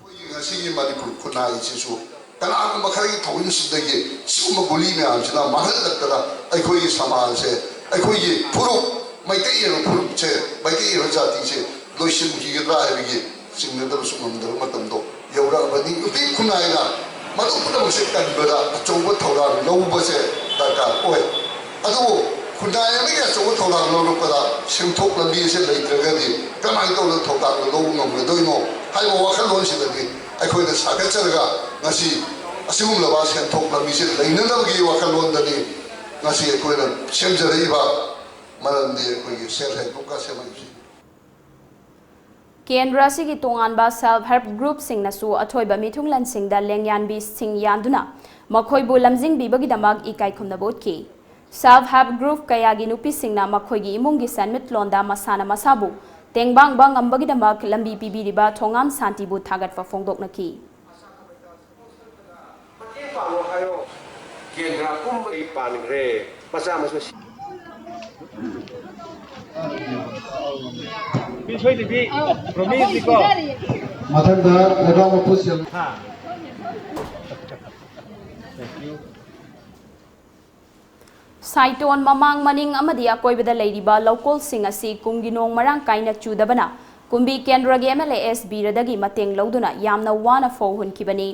ꯑꯩꯈꯣꯏꯒꯤ ꯉꯁꯤꯒꯤ ꯃꯅꯤꯄꯨꯔ ꯈꯨꯟꯅꯥꯏꯁꯤꯁꯨ ꯀꯅꯥꯒꯨꯝꯕ ꯈꯔꯒꯤ ꯊꯧꯑꯣꯏꯁꯤꯡꯗꯒꯤ ꯁꯤꯒꯨꯝꯕ ꯒꯨꯂꯤ ꯃꯌꯥꯝꯁꯤꯅ ꯃꯥꯡꯍꯜꯂꯛꯇꯅ ꯑꯩꯈꯣꯏꯒꯤ ꯁꯃꯥꯖꯁꯦ, ꯑꯩꯈꯣꯏꯒꯤ ꯐꯨꯔꯨꯞ, ꯃꯩꯇꯩ ꯍꯥꯏꯕ ꯐꯨꯔꯨꯞꯁꯦ, ꯃꯩꯇꯩ ꯍꯥꯏꯕ ꯖꯥꯇꯤꯁꯦ ꯂꯣꯏꯁꯤꯟꯈꯤꯒꯗ꯭ꯔꯥ ꯍꯥꯏꯕꯒꯤ ꯆꯤꯡꯅꯗꯕꯁꯨ ꯉꯝꯗꯕ ꯃꯇꯝꯗꯣ ꯌꯧꯔꯛꯑꯕꯅꯤ꯫ ꯅꯨꯄꯤ ꯈꯨꯟꯅꯥꯏꯅ ꯃꯗꯨ ꯄꯨꯝꯅꯃꯛꯁꯦ ꯀꯟꯕꯗ ꯑꯆꯧꯕ ꯊꯧꯗꯥꯡ ꯂꯧꯕꯁꯦ ꯗꯔꯀꯥꯔ ꯑꯣꯏ꯫ ꯑꯗꯨꯕꯨ ꯈꯨꯟꯅꯥꯏ ꯑꯃꯒꯤ ꯑꯆꯧꯕ ꯊꯧꯗꯥꯡ ꯂꯧꯔꯛꯄꯗ ꯁꯦꯟꯊꯣꯛ ꯂꯝꯕꯤ ꯑꯁꯤ ꯂꯩꯇ꯭ꯔꯒꯗꯤ ꯀꯃꯥꯏꯅ ꯇꯧꯗꯅ ꯊꯧꯗꯥꯡꯗꯣ ꯂꯧꯕ ꯉꯝꯒꯗꯣꯏꯅꯣ ꯍꯥꯏꯕ ꯋꯥꯈꯜꯂꯣꯟꯁꯤꯗꯅꯤ ꯑꯩꯈꯣꯏꯅ ꯁꯥꯒꯠꯆꯔꯒ ꯉꯁꯤ ꯑꯁꯤꯒꯨꯝꯂꯕ ꯁꯦꯟꯊꯣꯛ ꯂꯝꯕꯤꯁꯦ ꯂꯩꯅꯅꯕꯒꯤ ꯋꯥꯈꯜꯂꯣꯟꯗꯅꯤ ꯉꯁꯤ ꯑꯩꯈꯣꯏꯅ ꯁꯦꯝꯖꯔꯛꯏꯕ, ꯃꯔꯝꯗꯤ ꯑꯩꯈꯣꯏꯒꯤ self help group ꯀ ꯁꯦꯝꯃꯛꯏꯕꯁꯤ꯫ ꯀꯦꯟꯗ꯭ꯔ ꯑꯁꯤꯒꯤ ꯇꯣꯉꯥꯟꯕ self help group ꯁꯤꯡꯅꯁꯨ ꯑꯊꯣꯏꯕ ꯃꯤꯊꯨꯡꯂꯦꯟꯁꯤꯡꯗ ꯂꯦꯡꯌꯥꯟꯕꯤꯁꯤꯡ ꯌꯥꯟꯗꯨꯅ ꯃꯈꯣꯏꯕꯨ ꯂꯝꯖꯤꯡꯕꯤꯕꯒꯤꯗꯃꯛ ꯏꯀꯥꯏ ꯈꯨꯝꯅꯕ ꯎꯠꯈꯤ꯫ Self help group ꯀꯌꯥꯒꯤ ꯅꯨꯄꯤꯁꯤꯡꯅ ꯃꯈꯣꯏꯒꯤ ꯏꯃꯨꯡꯒꯤ ꯁꯦꯟꯃꯤꯠꯂꯣꯟꯗ ꯃꯁꯥꯅ ꯃꯁꯥꯕꯨ ꯇꯦꯡꯕꯥꯡꯕ ꯉꯝꯕꯒꯤꯗꯃꯛ ꯂꯝꯕꯤ ꯄꯤꯕꯤꯔꯤꯕ ꯊꯣꯉꯥꯝ ꯁꯥꯟꯇꯤꯕꯨ ꯊꯥꯒꯠꯄ ꯐꯣꯡꯗꯣꯛꯅꯈꯤ꯫ ꯃꯇꯦꯡ ꯄꯥꯡꯉꯣ ꯍꯥꯏꯌꯣ꯫ ꯀꯦꯟꯗ꯭ꯔ ꯄꯨꯝꯕꯒꯤ ꯄꯥꯟꯈ꯭ꯔꯦ꯫ ꯃꯆꯥ ꯃꯁꯨ ꯁꯤ- ꯅꯨꯄꯤ ꯁꯣꯏꯗꯕꯤ, ꯄ꯭ꯔꯣꯃꯤꯁꯅꯤꯀꯣ꯫ ꯃꯊꯪꯗ ꯂꯩꯕꯥꯛ ꯃꯄꯨ ꯁꯦꯝ- ꯍꯥ꯫ ꯁꯥꯏꯇꯣꯟ ꯃꯃꯥꯡ, ꯃꯅꯤꯡ ꯑꯃꯗꯤ ꯑꯀꯣꯏꯕꯗ ꯂꯩꯔꯤꯕ ꯂꯧꯀꯣꯜꯁꯤꯡ ꯑꯁꯤ ꯀꯨꯝꯒꯤ ꯅꯣꯡ ꯃꯔꯥꯡ ꯀꯥꯏꯅ ꯆꯨꯗꯕꯅ ꯀꯨꯝꯕꯤ ꯀꯦꯟꯗ꯭ꯔꯒꯤ MLA S ꯕꯤꯔꯗꯒꯤ ꯃꯇꯦꯡ ꯂꯧꯗꯨꯅ ꯌꯥꯝꯅ ꯋꯥꯅ ꯐꯧ ꯍꯨꯟꯈꯤꯕꯅꯤ꯫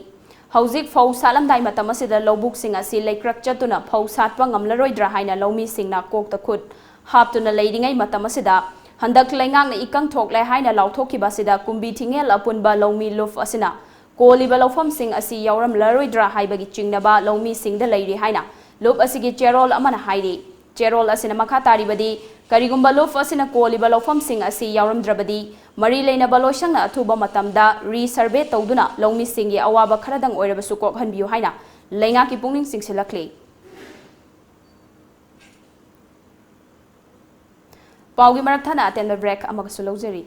ꯍꯧꯖꯤꯛ ꯐꯧ ꯁꯥꯠꯂꯝꯗꯥꯏ ꯃꯇꯝ ꯑꯁꯤꯗ ꯂꯧꯕꯨꯛꯁꯤꯡ ꯑꯁꯤ ꯂꯩꯀ꯭ꯔꯛ ꯆꯠꯇꯨꯅ ꯐꯧ ꯁꯥꯠꯄ ꯉꯝꯂꯔꯣꯏꯗ꯭ꯔꯥ ꯍꯥꯏꯅ ꯂꯧꯃꯤꯁꯤꯡꯅ ꯀꯣꯛꯇ ꯈꯨꯠ ꯍꯥꯞꯇꯨꯅ ꯂꯩꯔꯤꯉꯩ ꯃꯇꯝ ꯑꯁꯤꯗ ꯍꯟꯗꯛ ꯂꯩꯉꯥꯛꯅ ꯏꯀꯪ ꯊꯣꯛꯂꯦ ꯍꯥꯏꯅ ꯂꯥꯎꯊꯣꯛꯈꯤꯕ ꯑꯁꯤꯗ ꯀꯨꯝꯕꯤ ꯊꯤꯡꯉꯦꯜ ꯑꯄꯨꯟꯕ ꯂꯧꯃꯤ ꯂꯨꯞ ꯑꯁꯤꯅ ꯀꯣꯜꯂꯤꯕ ꯂꯧꯐꯝꯁꯤꯡ ꯑꯁꯤ ꯌꯥꯎꯔꯝꯂꯔꯣꯏꯗ꯭ꯔꯥ ꯍꯥꯏꯕꯒꯤ ꯆꯤꯡꯅꯕ ꯂꯧꯃꯤꯁꯤꯡꯗ ꯂꯩꯔꯤ ꯍꯥꯏꯅ ꯂꯨꯞ ꯑꯁꯤꯒꯤ ꯆꯦꯔꯣꯜ ꯑꯃꯅ ꯍꯥꯏꯔꯤ꯫ ꯆꯦꯔꯣꯜ ꯑꯁꯤꯅ ꯃꯈꯥ ꯇꯥꯔꯤꯕꯗꯤ, ꯀꯔꯤꯒꯨꯝꯕ ꯂꯨꯞ ꯑꯁꯤꯅ ꯀꯣꯜꯂꯤꯕ ꯂꯧꯐꯝꯁꯤꯡ ꯑꯁꯤ ꯌꯥꯎꯔꯝꯗ꯭ꯔꯕꯗꯤ, ꯃꯔꯤ ꯂꯩꯅꯕ ꯂꯣꯏꯁꯪꯅ ꯑꯊꯨꯕ ꯃꯇꯝꯗ ꯔꯤ ꯁꯔꯚꯦ ꯇꯧꯗꯨꯅ ꯂꯧꯃꯤꯁꯤꯡꯒꯤ ꯑꯋꯥꯕ ꯈꯔꯗꯪ ꯑꯣꯏꯔꯕꯁꯨ ꯀꯣꯛꯍꯟꯕꯤꯌꯨ ꯍꯥꯏꯅ ꯂꯩꯉꯥꯛꯀꯤ ꯄꯨꯛꯅꯤꯡ ꯆꯤꯡꯁꯤꯜꯂꯛꯂꯤ꯫ ꯄꯥꯎꯒꯤ ꯃꯔꯛ ꯊꯠꯅ ꯑꯇꯦꯟꯕ ꯕ꯭ꯔꯦꯛ ꯑꯃꯒꯁꯨ ꯂꯧꯖꯔꯤ꯫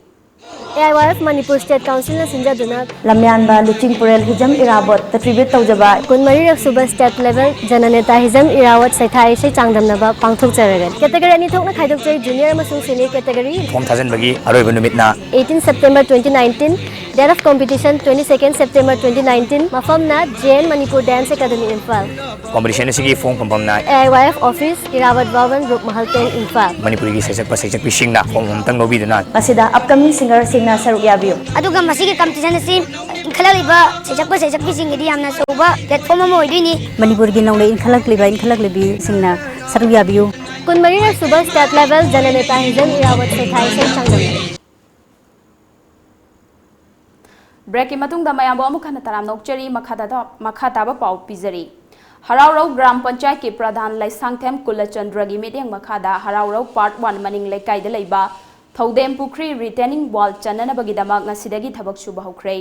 A I Y F Manipur state ꯀꯥꯎꯟꯁꯤꯜꯅ ꯁꯤꯟꯖꯗꯨꯅ ꯂꯝꯌꯥꯟꯕ ꯂꯨꯆꯤꯡ ꯄꯨꯔꯦꯜ ꯍꯤꯖꯝ ꯏꯔꯥꯕꯣꯠ ꯇ ꯇ꯭ꯔꯤꯕ꯭ꯌꯨꯠ ꯇꯧꯖꯕ ꯀꯨꯟꯃꯔꯤꯔꯛ ꯁꯨꯕ ꯁ꯭ꯇꯦꯠ ꯂꯦꯚꯦꯜ ꯖꯅꯅꯦꯇꯥ ꯍꯤꯖꯝ ꯏꯔꯥꯕꯣꯠ ꯁꯩꯊꯥ ꯏꯁꯩ ꯆꯥꯡꯗꯝꯅꯕ ꯄꯥꯡꯊꯣꯛꯆꯔꯒꯅꯤ꯫ ꯀꯦꯇꯒꯔꯤ ꯑꯅꯤ ꯊꯣꯛꯅ ꯈꯥꯏꯗꯣꯛꯆꯩ, ꯖꯨꯅꯤꯌꯔ ꯑꯃꯁꯨꯡ ꯁꯦꯅꯤꯌꯔ ꯀꯦꯇꯒꯔꯤ꯫ ꯐꯣꯝ ꯊꯥꯖꯤꯟꯕꯒꯤ ꯑꯔꯣꯏꯕ ꯅꯨꯃꯤꯠꯅ eighteen September twenty nineteen, date of competition twenty second September twenty nineteen, ꯃꯐꯝꯅ J N Manipur Dance Academy, Imphal. Competition ꯑꯁꯤꯒꯤ ꯐꯣꯡ ꯐꯝꯐꯝꯅ A I Y F office, ꯏꯔꯥꯕꯠ ꯚꯕꯟ, ꯔꯨꯞꯃꯍꯜ ten, Imphal. ꯃꯅꯤꯄꯨꯔꯤꯒꯤ ꯁꯩꯁꯛꯄ ꯁꯩꯁꯛꯄꯤꯁꯤꯡꯅ ꯐꯣꯝ ꯑꯃꯇꯪ ꯂꯧꯕꯤꯗꯨꯅ ꯃꯁꯤꯗ ꯑꯞꯀꯃꯤꯡ ꯁꯤꯡꯒꯔꯁꯤꯡꯅ ꯁꯔꯨꯛ ꯌꯥꯕꯤꯌꯨ꯫ ꯑꯗꯨꯒ ꯃꯁꯤꯒꯤ ꯀꯝꯄꯤꯇꯤꯁꯟ ꯑꯁꯤ ꯏꯟꯈꯠꯂꯛꯂꯤꯕ ꯁꯩꯁꯛꯄ ꯁꯩꯁꯛꯄꯤꯁꯤꯡꯒꯤꯗꯤ ꯌꯥꯝꯅ ꯑꯆꯧꯕ ꯄ꯭ꯂꯦꯠꯐꯣꯝ ꯑꯃ ꯑꯣꯏꯗꯣꯏꯅꯤ꯫ ꯃꯅꯤꯄꯨꯔꯒꯤ ꯅꯧꯅ ꯏꯟꯈꯠꯂꯛꯂꯤꯕ ꯏꯟꯈꯠꯂꯛꯂꯤꯕꯤꯁꯤꯡꯅ ꯁꯔꯨꯛ ꯌꯥꯕꯤꯌꯨ꯫ ꯀꯨꯟꯃꯔꯤꯔꯛ ꯁꯨꯕ ꯁ꯭ꯇꯦꯠ ꯂꯦꯚꯦꯜ ꯖꯅꯅꯦꯇꯥ ꯍꯤꯖꯝ ꯏꯔꯥꯕꯠ ꯁꯩꯊꯥ ꯏꯁꯩ ꯆꯥꯡꯗꯝꯅꯕ꯫ ꯕ꯭ꯔꯦꯛꯀꯤ ꯃꯇꯨꯡꯗ ꯃꯌꯥꯝꯕꯨ ꯑꯃꯨꯛ ꯍꯟꯅ ꯇꯔꯥꯝꯅ ꯑꯣꯛꯆꯔꯤ꯫ ꯃꯈꯥ ꯇꯥ-, ꯃꯈꯥ ꯇꯥꯕ ꯄꯥꯎ ꯄꯤꯖꯔꯤ꯫ ꯍꯔꯥꯎꯔꯧ ꯒ꯭ꯔꯥꯝ ꯄꯟꯆꯥꯌꯠꯀꯤ ꯄ꯭ꯔꯙꯥꯟ ꯂꯩꯁꯥꯡꯊꯦꯝ ꯀꯨꯂꯆꯟꯗ꯭ꯔꯒꯤ ꯃꯤꯠꯌꯦꯡ ꯃꯈꯥꯗ ꯍꯔꯥꯎꯔꯧ ꯄꯥꯔꯠ ꯋꯥꯟ ꯃꯅꯤꯡ ꯂꯩꯀꯥꯏꯗ ꯂꯩꯕ ꯊꯧꯗꯦꯝ ꯄꯨꯈ꯭ꯔꯤ ꯔꯤꯇꯦꯅꯤꯡ ꯋꯥꯜ ꯆꯟꯅꯅꯕꯒꯤꯗꯃꯛ ꯉꯁꯤꯗꯒꯤ ꯊꯕꯛ ꯁꯨꯕ ꯍꯧꯈ꯭ꯔꯦ꯫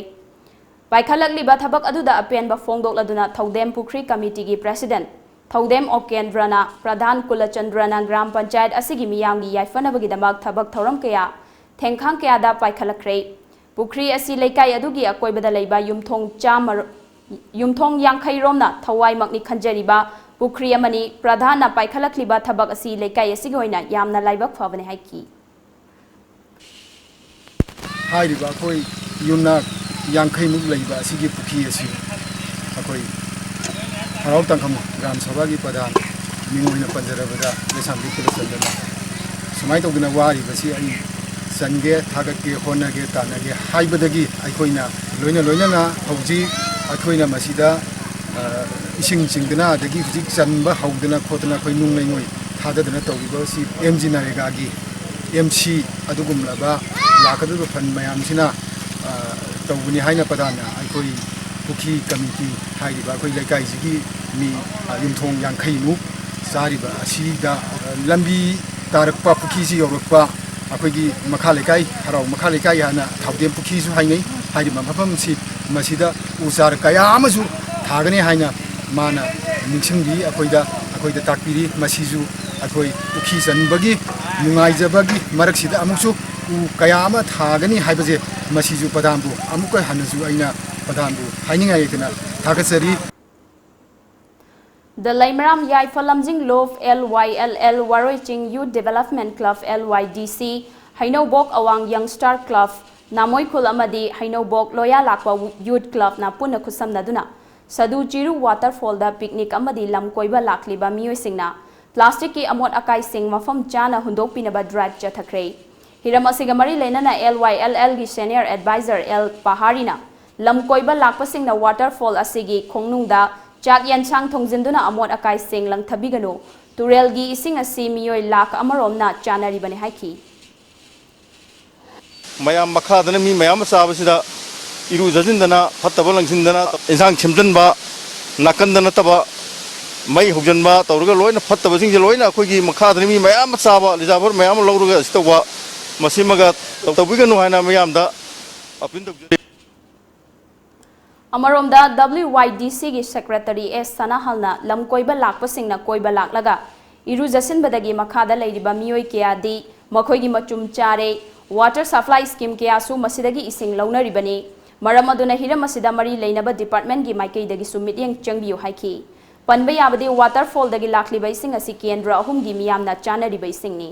ꯄꯥꯏꯈꯠꯂꯛꯂꯤꯕ ꯊꯕꯛ ꯑꯗꯨꯗ ꯑꯄꯦꯟꯕ ꯐꯣꯡꯗꯣꯛꯂꯗꯨꯅ ꯊꯧꯗꯦꯝ ꯄꯨꯈ꯭ꯔꯤ ꯀꯃꯤꯇꯤꯒꯤ ꯄ꯭ꯔꯦꯁꯤꯗꯦꯟꯠ ꯊꯧꯗꯦꯝ ꯑꯣꯀꯦꯟꯗ꯭ꯔꯅ, ꯄ꯭ꯔꯙꯥꯟ ꯀꯨꯂꯆꯟꯗ꯭ꯔꯅ ꯒ꯭ꯔꯥꯝ ꯄꯟꯆꯥꯌꯠ ꯑꯁꯤꯒꯤ ꯃꯤꯌꯥꯝꯒꯤ ꯌꯥꯏꯐꯅꯕꯒꯤꯗꯃꯛ ꯊꯕꯛ ꯊꯧꯔꯝ ꯀꯌꯥ, ꯊꯦꯡꯈꯥꯡ ꯀꯌꯥꯗ ꯄꯥꯏꯈꯠꯂꯛꯈ꯭ꯔꯦ꯫ ꯄꯨꯈ꯭ꯔꯤ ꯑꯁꯤ ꯂꯩꯀꯥꯏ ꯑꯗꯨꯒꯤ ꯑꯀꯣꯏꯕꯗ ꯂꯩꯕ ꯌꯨꯝꯊꯣꯡ ꯆꯥꯝꯃ, ꯌꯨꯝꯊꯣꯡ ꯌꯥꯡꯈꯩ ꯔꯣꯝꯅ ꯊꯋꯥꯏꯃꯛꯅꯤ ꯈꯟꯖꯔꯤꯕ ꯄꯨꯈ꯭ꯔꯤ ꯑꯃꯅꯤ꯫ ꯄ꯭ꯔꯙꯥꯟꯅ ꯄꯥꯏꯈꯠꯂꯛꯂꯤꯕ ꯊꯕꯛ ꯑꯁꯤ ꯂꯩꯀꯥꯏ ꯑꯁꯤꯒꯤ ꯑꯣꯏꯅ ꯌꯥꯝꯅ ꯂꯥꯏꯕꯛ ꯐꯕꯅꯤ ꯍꯥꯏꯈꯤ꯫ ꯍꯥꯏꯔꯤꯕ ꯑꯩꯈꯣꯏ ꯌꯨꯝꯅꯥꯛ ꯌꯥꯡꯈꯩꯃꯨꯛ ꯂꯩꯕ ꯑꯁꯤꯒꯤ ꯄꯨꯈ꯭ꯔꯤ ꯑꯁꯤ ꯑꯩꯈꯣꯏ ꯍꯔꯥꯎ ꯇꯥꯡꯈꯃꯨ ꯒ꯭ꯔꯥꯝ ꯁꯚꯥꯒꯤ ꯄ꯭ꯔꯙꯥꯟ ꯃꯤꯡ ꯑꯣꯏꯅ ꯄꯟꯖꯔꯕꯗ ꯂꯩꯁꯥꯡꯊꯦꯝ ꯀꯨꯂꯆꯟꯗ꯭ꯔꯅ ꯁꯨꯃꯥꯏꯅ ꯇꯧꯗꯅ ꯋꯥꯔꯤꯕꯁꯤ ꯑꯩ ꯆꯟꯒꯦ, ꯊꯥꯒꯠꯀꯦ, ꯍꯣꯠꯅꯒꯦ, ꯇꯥꯟꯅꯒꯦ ꯍꯥꯏꯕꯗꯒꯤ ꯑꯩꯈꯣꯏꯅ ꯂꯣꯏꯅ ꯂꯣꯏꯅꯅ ꯍꯧꯖꯤꯛ ꯑꯩꯈꯣꯏꯅ ꯃꯁꯤꯗ, ꯑ, ꯏꯁꯤꯡ ꯆꯤꯡꯗꯅ ꯑꯗꯒꯤ ꯍꯧꯖꯤꯛ ꯆꯟꯕ ꯍꯧꯗꯅ ꯈꯣꯠꯇꯅ ꯑꯩꯈꯣꯏ ꯅꯨꯡ ꯂꯩꯉꯣꯏ ꯊꯥꯗꯗꯅ ꯇꯧꯔꯤꯕ ꯑꯁꯤ ꯑꯦꯝ ꯖꯤ ꯅꯔꯦꯒꯥꯒꯤ, ꯑꯦꯝ ꯁꯤ ꯑꯗꯨꯒꯨꯝꯂꯕ ꯂꯥꯛꯀꯗꯧꯔꯤꯕ ꯐꯟ ꯃꯌꯥꯝꯁꯤꯅ, ꯑ, ꯇꯧꯕꯅꯤ ꯍꯥꯏꯅ ꯄ꯭ꯔꯙꯥꯟꯅ ꯑꯩꯈꯣꯏ ꯄꯨꯈ꯭ꯔꯤ ꯀꯃꯤꯇꯤ ꯍꯥꯏꯔꯤꯕ ꯑꯩꯈꯣꯏ ꯂꯩꯀꯥꯏꯁꯤꯒꯤ ꯃꯤ, ꯑ, ꯌꯨꯝꯊꯣꯡ ꯌꯥꯡꯈꯩꯃꯨꯛ ꯆꯥꯔꯤꯕ ꯑꯁꯤꯗ, ꯑ, ꯂꯝꯕꯤ ꯇꯥꯔꯛꯄ, ꯄꯨꯈ꯭ꯔꯤꯁꯤ ꯌꯧꯔꯛꯄ ꯑꯩꯈꯣꯏꯒꯤ ꯃꯈꯥ ꯂꯩꯀꯥꯏ, ꯍꯔꯥꯎ ꯃꯈꯥ ꯂꯩꯀꯥꯏ ꯍꯥꯏꯅ ꯊꯥꯎꯗꯦꯝ ꯄꯨꯈ꯭ꯔꯤꯁꯨ ꯍꯥꯏꯅꯩ꯫ ꯍꯥꯏꯔꯤꯕ ꯃꯐꯝꯁꯤ ꯃꯁꯤꯗ ꯎ ꯆꯥꯔ ꯀꯌꯥ ꯑꯃꯁꯨ ꯊꯥꯒꯅꯤ ꯍꯥꯏꯅ ꯃꯥꯅ ꯅꯤꯡꯁꯤꯡꯕꯤ, ꯑꯩꯈꯣꯏꯗ, ꯑꯩꯈꯣꯏꯗ ꯇꯥꯛꯄꯤꯔꯤ꯫ ꯃꯁꯤꯁꯨ ꯑꯩꯈꯣꯏ ꯄꯨꯈ꯭ꯔꯤ ꯆꯟꯕꯒꯤ ꯅꯨꯡꯉꯥꯏꯖꯕꯒꯤ ꯃꯔꯛꯁꯤꯗ ꯑꯃꯨꯛꯁꯨ ꯎ ꯀꯌꯥ ꯑꯃ ꯊꯥꯒꯅꯤ ꯍꯥꯏꯕꯁꯦ ꯃꯁꯤꯁꯨ ꯄ꯭ꯔꯙꯥꯟꯕꯨ ꯑꯃꯨꯛꯀ ꯍꯟꯅꯁꯨ ꯑꯩꯅ ꯄ꯭ꯔꯙꯥꯟꯕꯨ ꯍꯥꯏꯅꯤꯡꯉꯥꯏ ꯂꯩꯇꯅ ꯊꯥꯒꯠꯆꯔꯤ꯫ The Laimaram Yaiphalamjing Love, L Y L L, Waroi Ching Youth Development Club, L Y D C, Hainaubok Awang Young Star Club, Namoikhul ꯑꯃꯗꯤ ꯍꯩꯅꯧꯕꯣꯛ ꯂꯣꯌꯥ ꯂꯥꯛꯄ Youth Club ꯅ ꯄꯨꯟꯅ ꯈꯨꯠꯁꯝꯅꯗꯨꯅ ꯁꯗꯨ ꯆꯤꯔꯨ Waterfall ꯗ picnic ꯑꯃꯗꯤ ꯂꯝ ꯀꯣꯏꯕ ꯂꯥꯛꯂꯤꯕ ꯃꯤꯑꯣꯏꯁꯤꯡꯅ plastic ꯀꯤ ꯑꯃꯣꯠ ꯑꯀꯥꯏꯁꯤꯡ ꯃꯐꯝ ꯆꯥꯅ ꯍꯨꯟꯗꯣꯛꯄꯤꯅꯕ drive ꯆꯠꯊꯈ꯭ꯔꯦ꯫ ꯍꯤꯔꯝ ꯑꯁꯤꯒ ꯃꯔꯤ ꯂꯩꯅꯅ L Y L L ꯒꯤ senior advisor L ꯄꯍꯥꯔꯤꯅ ꯂꯝ ꯀꯣꯏꯕ ꯂꯥꯛꯄꯁꯤꯡꯅ waterfall ꯑꯁꯤꯒꯤ ꯈꯣꯡꯅꯨꯡꯗ ꯆꯥꯛ ꯌꯦꯟꯁꯥꯡ ꯊꯣꯡꯖꯤꯟꯗꯨꯅ ꯑꯃꯣꯠ ꯑꯀꯥꯏꯁꯤꯡ ꯂꯪꯊꯕꯤꯒꯅꯨ, ꯇꯨꯔꯦꯜꯒꯤ ꯏꯁꯤꯡ ꯑꯁꯤ ꯃꯤꯑꯣꯏ ꯂꯥꯈ ꯑꯃꯔꯣꯝꯅ ꯆꯥꯅꯔꯤꯕꯅꯤ ꯍꯥꯏꯈꯤ꯫ ꯃꯌꯥꯝ ꯃꯈꯥꯗꯅ ꯃꯤ ꯃꯌꯥꯝ ꯑꯃ ꯆꯥꯕꯁꯤꯗ ꯏꯔꯨꯖꯁꯤꯟꯗꯅ, ꯐꯠꯇꯕ ꯂꯪꯁꯤꯟꯗꯅ, ꯏꯟꯁꯥꯡ ꯁꯦꯝꯖꯤꯟꯕ, ꯅꯥꯀꯟꯗ ꯅꯠꯇꯕ ꯃꯩ ꯍꯧꯖꯤꯟꯕ ꯇꯧꯔꯒ ꯂꯣꯏꯅ ꯐꯠꯇꯕꯁꯤꯡꯁꯦ ꯂꯣꯏꯅ ꯑꯩꯈꯣꯏꯒꯤ ꯃꯈꯥꯗꯅ ꯃꯤ ꯃꯌꯥꯝ ꯑꯃ ꯆꯥꯕ, reservoir ꯃꯌꯥꯝ ꯑꯃ ꯂꯧꯔꯒ ꯑꯁꯤ ꯇꯧꯕ, ꯃꯁꯤꯃꯒ ꯇꯧꯕꯤꯒꯅꯨ ꯍꯥꯏꯅ ꯃꯌꯥꯝꯗ appeal ꯇꯧꯖꯔꯤ꯫ ꯑꯃꯔꯣꯝꯗ W Y D C ꯒꯤ secretary S ꯁꯅꯥꯍꯜꯅ ꯂꯝ ꯀꯣꯏꯕ ꯂꯥꯛꯄꯁꯤꯡꯅ ꯀꯣꯏꯕ ꯂꯥꯛꯂꯒ ꯏꯔꯨꯖꯁꯤꯟꯕꯗꯒꯤ ꯃꯈꯥꯗ ꯂꯩꯔꯤꯕ ꯃꯤꯑꯣꯏ ꯀꯌꯥꯗꯤ ꯃꯈꯣꯏꯒꯤ ꯃꯆꯨꯝ ꯆꯥꯔꯦ, water supply scheme ꯀꯌꯥꯁꯨ ꯃꯁꯤꯗꯒꯤ ꯏꯁꯤꯡ ꯂꯧꯅꯔꯤꯕꯅꯤ꯫ ꯃꯔꯝ ꯑꯗꯨꯅ ꯍꯤꯔꯝ ꯑꯁꯤꯗ ꯃꯔꯤ ꯂꯩꯅꯕ department ꯀꯤ ꯃꯥꯏꯀꯩꯗꯒꯤꯁꯨ ꯃꯤꯠꯌꯦꯡ ꯆꯪꯕꯤꯌꯨ ꯍꯥꯏꯈꯤ꯫ ꯄꯟꯕ ꯌꯥꯕꯗꯤ waterfall ꯗꯒꯤ ꯂꯥꯛꯂꯤꯕ ꯏꯁꯤꯡ ꯑꯁꯤ ꯀꯦꯟꯗ꯭ꯔ ꯑꯍꯨꯝꯒꯤ ꯃꯤꯌꯥꯝꯅ ꯆꯥꯅꯔꯤꯕ ꯏꯁꯤꯡꯅꯤ꯫